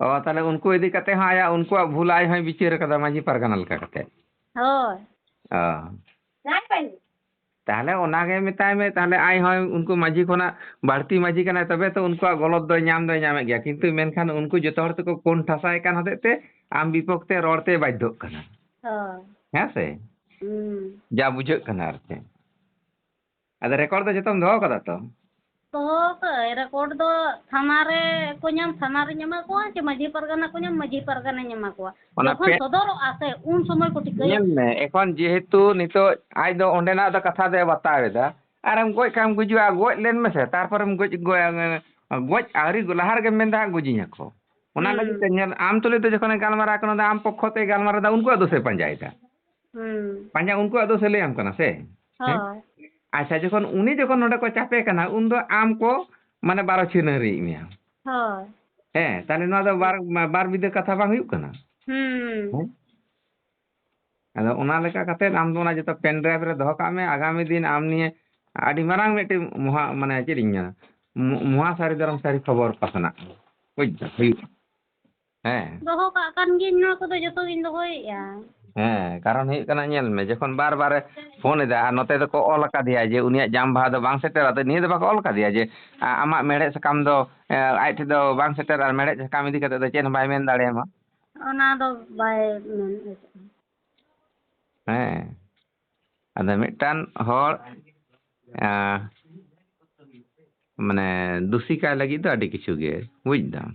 ᱚ, ᱛᱟᱦᱞᱮ ᱩᱱᱠᱩ ᱤᱫᱤ ᱠᱟᱛᱮ ᱦᱚᱸ ᱟᱭᱟᱜ, ᱩᱱᱠᱩᱣᱟᱜ ᱵᱷᱩᱞ ᱟᱡ ᱦᱚᱸᱭ ᱵᱤᱪᱟᱹᱨ ᱟᱠᱟᱫᱟ ᱢᱟᱹᱡᱷᱤ ᱯᱟᱨᱜᱟᱱᱟ ᱞᱮᱠᱟ ᱠᱟᱛᱮ? ᱦᱳᱭ᱾ ᱚ᱾ ᱛᱟᱦᱞᱮ ᱚᱱᱟᱜᱮ ᱢᱮᱛᱟᱭ ᱢᱮ, ᱛᱟᱦᱞᱮ ᱟᱡ ᱦᱚᱸ ᱩᱱᱠᱩ ᱢᱟᱹᱡᱷᱤ ᱠᱷᱚᱱᱟᱜ ᱵᱟᱹᱲᱛᱤ ᱢᱟᱹᱡᱷᱤ ᱠᱟᱱᱟᱭ, ᱛᱚᱵᱮ ᱛᱚ ᱩᱱᱠᱩᱣᱟᱜ ᱜᱚᱞᱚᱛ ᱫᱚᱭ ᱧᱟᱢ ᱫᱚᱭ ᱧᱟᱢᱮᱫ ᱜᱮᱭᱟ, ᱠᱤᱱᱛᱩ ᱢᱮᱱᱠᱷᱟᱱ ᱩᱱᱠᱩ ᱡᱚᱛᱚ ᱦᱚᱲ ᱛᱮᱠᱚ ᱠᱳᱱ ᱴᱷᱟᱥᱟᱭ ᱠᱟᱱ ᱦᱚᱛᱮᱡ ᱛᱮ ᱟᱢ ᱵᱤᱯᱚᱠ ᱛᱮ ᱨᱚᱲ ᱛᱮ ᱵᱟᱫᱽᱫᱷᱚᱜ ᱠᱟᱱᱟ᱾ ᱦᱳᱭ᱾ ᱦᱮᱸ ᱥᱮ? ᱦᱩᱸ᱾ ᱡᱟ ᱵᱩᱡᱷᱟᱹᱜ ᱠᱟᱱᱟ ᱟᱨ ᱪᱮᱫ᱾ ᱟᱫᱚ ᱨᱮᱠᱚᱨᱰ ᱫᱚ ᱡᱚᱛᱚᱢ ᱫᱚᱦᱚ ᱠᱟᱫᱟ ᱛᱚ? ᱫᱚᱦᱚ ᱠᱟᱜ, ᱨᱮᱠᱚᱨᱰ ᱫᱚ ᱛᱷᱟᱱᱟ ᱨᱮ ᱠᱚ ᱧᱟᱢ, ᱛᱷᱟᱱᱟ ᱨᱮᱧ ᱮᱢᱟ ᱠᱚᱣᱟ, ᱪᱮ ᱢᱟᱹᱡᱷᱤ ᱯᱟᱨᱜᱟᱱᱟ ᱠᱚ ᱧᱟᱢ, ᱢᱟᱹᱡᱷᱤ ᱯᱟᱨᱜᱟᱱᱟᱧ ᱮᱢᱟ ᱠᱚᱣᱟ᱾ ᱚᱱᱟ ᱡᱚᱠᱷᱚᱱ ᱯᱮ- ᱥᱚᱫᱚᱨᱚᱜᱼᱟ ᱥᱮ, ᱩᱱ ᱥᱚᱢᱚᱭ ᱠᱚ ᱴᱷᱤᱠᱟᱹᱭᱟ᱾ ᱧᱮᱞ ᱢᱮ, ᱮᱠᱷᱚᱱ ᱡᱮᱦᱮᱛᱩ ᱱᱤᱛᱚᱜ ᱟᱡ ᱫᱚ ᱚᱸᱰᱮᱱᱟᱜ ᱫᱚ ᱠᱟᱛᱷᱟ ᱫᱚᱭ ᱵᱟᱛᱟᱣ ᱮᱫᱟ, ᱟᱨᱮᱢ ᱜᱚᱡ ᱠᱷᱟᱱ ᱜᱩᱡᱩᱜᱼᱟ, ᱜᱚᱡ ᱞᱮᱱ ᱢᱮᱥᱮ, ᱛᱟᱨᱯᱚᱨᱮᱢ ᱜᱚᱡ, ᱜᱚᱡ, ᱜᱚᱡ ᱟᱹᱣᱨᱤ ᱞᱟᱦᱟ ᱨᱮᱜᱮᱢ ᱢᱮᱱᱫᱟ ᱦᱟᱸᱜ ᱜᱚᱡᱤᱧᱟᱠᱚ᱾ ᱚᱱᱟ ᱦᱩᱸ᱾ ᱞᱟᱹᱜᱤᱫ ᱛᱮ ᱧᱮᱞ, ᱟᱢ ᱛᱩᱞᱩᱡ ᱫᱚ ᱡᱚᱠᱷᱚᱱᱮ ᱜᱟᱞᱢᱟᱨᱟᱣ ᱠᱟᱱᱟ, ᱟᱢ ᱯᱚᱠᱠᱷᱚ ᱛᱮ ᱜᱟᱞᱢᱟᱨᱟᱣ ᱮᱫᱟ, ᱩᱱᱠᱩᱣᱟᱜ ᱫᱳᱥᱮ ᱯᱟᱸᱡᱟᱭᱮᱫᱟ᱾ ᱦᱩᱸ᱾ ᱯᱟᱸᱡᱟ ᱩᱱᱠᱩᱣᱟᱜ ᱫᱳᱥᱮ ᱞᱟᱹᱭᱟᱢ ᱠᱟᱱᱟ ᱥᱮ? ᱦᱮᱸ? ᱦᱳᱭ᱾ ᱟᱪᱪᱷᱟ, ᱡᱚᱠᱷᱚᱱ ᱩᱱᱤ ᱡᱚᱠᱷᱚᱱ ᱱᱚᱰᱮ ᱠᱚ ᱪᱟᱯᱮ ᱠᱟᱱᱟ, ᱩᱱ ᱫᱚ ᱟᱢ ᱠᱚ ᱢᱟᱱᱮ ᱵᱟᱨᱚ ᱪᱷᱤᱱᱟᱹᱨᱤᱭᱮᱫ ᱢᱮᱭᱟ᱾ ᱦᱳᱭ᱾ ᱦᱮᱸ, ᱛᱟᱦᱞᱮ ᱱᱚᱣᱟ ᱫᱚ ᱵᱟᱨ, ᱵᱟᱨ ᱵᱤᱫᱟᱹ ᱠᱟᱛᱷᱟ ᱵᱟᱝ ᱦᱩᱭᱩᱜ ᱠᱟᱱᱟ? ᱦᱩᱸ᱾ ᱟᱫᱚ ᱚᱱᱟ ᱞᱮᱠᱟ ᱠᱟᱛᱮ ᱟᱢ ᱫᱚ ᱚᱱᱟ ᱡᱚᱛᱚ pen drive ᱨᱮ ᱫᱚᱦᱚ ᱠᱟᱜ ᱢᱮ᱾ ᱟᱜᱟᱢᱤ ᱫᱤᱱ ᱟᱢ ᱱᱤᱭᱮ ᱟᱹᱰᱤ ᱢᱟᱨᱟᱝ ᱢᱤᱫᱴᱤᱡ ᱢᱚᱦᱟ-, ᱢᱟᱱᱮ ᱪᱮᱫ ᱤᱧ ᱢᱮᱱᱟ, ᱢᱚ-, ᱢᱚᱦᱟ ᱥᱟᱹᱨᱤ ᱫᱷᱚᱨᱚᱢ ᱥᱟᱹᱨᱤ ᱠᱷᱚᱵᱚᱨ ᱯᱟᱥᱱᱟᱜ ᱠᱟᱱᱟ᱾ ᱵᱩᱡᱽ ᱫᱟᱢ? ᱦᱩᱭᱩᱜᱼᱟ᱾ ᱦᱮᱸ᱾ ᱫᱚᱦᱚ ᱠᱟᱜ ᱠᱟᱱ ᱜᱤᱭᱟᱹᱧ, ᱱᱚᱣᱟ ᱠᱚᱫᱚ ᱡᱚᱛᱚ ᱜᱤᱧ ᱫᱚᱦᱚᱭᱮᱫᱼᱟ᱾ ᱦᱮᱸ, ᱠᱟᱨᱚᱱ ᱦᱩᱭᱩᱜ ᱠᱟᱱᱟ, ᱧᱮᱞ ᱢᱮ, ᱡᱚᱠᱷᱚᱱ ᱵᱟᱨ ᱵᱟᱨᱮ ᱯᱷᱳᱱ ᱮᱫᱟ ᱟᱨ ᱱᱚᱛᱮ ᱫᱚᱠᱚ ᱚᱞ ᱟᱠᱟᱫᱮᱭᱟ ᱡᱮ ᱩᱱᱤᱭᱟᱜ ᱡᱟᱢ ᱵᱟᱦᱟ ᱫᱚ ᱵᱟᱝ ᱥᱮᱴᱮᱨᱟ, ᱛᱚ ᱱᱤᱭᱟᱹ ᱫᱚ ᱵᱟᱠᱚ ᱚᱞ ᱟᱠᱟᱫᱮᱭᱟ ᱡᱮ, ᱟ-, ᱟᱢᱟᱜ ᱢᱮᱲᱦᱮᱫ ᱥᱟᱠᱟᱢ ᱫᱚ, ᱮ, ᱟᱡ ᱴᱷᱮᱱ ᱫᱚ ᱵᱟᱝ ᱥᱮᱴᱮᱨ ᱟᱨ ᱢᱮᱲᱦᱮᱫ ᱥᱟᱠᱟᱢ ᱤᱫᱤ ᱠᱟᱛᱮ ᱫᱚ ᱪᱮᱫ ᱦᱚᱸ ᱵᱟᱭ ᱢᱮᱱ ᱫᱟᱲᱮᱭᱟᱢᱟ᱾ ᱚᱱᱟ ᱫᱚ ᱵᱟᱭ ᱢᱮᱱ ᱟᱠᱟᱫᱼᱟ᱾ ᱦᱮᱸ᱾ ᱟᱫᱚ ᱢᱤᱫᱴᱟᱝ ᱦᱚᱲ, ᱟ, ᱢᱟᱱᱮ ᱫᱩᱥᱤ ᱠᱟᱭ ᱞᱟᱹᱜᱤᱫ ᱫᱚ ᱟᱹᱰᱤ ᱠᱤᱪᱷᱩ ᱜᱮ, ᱵᱩᱡᱽ ᱫᱟᱢ?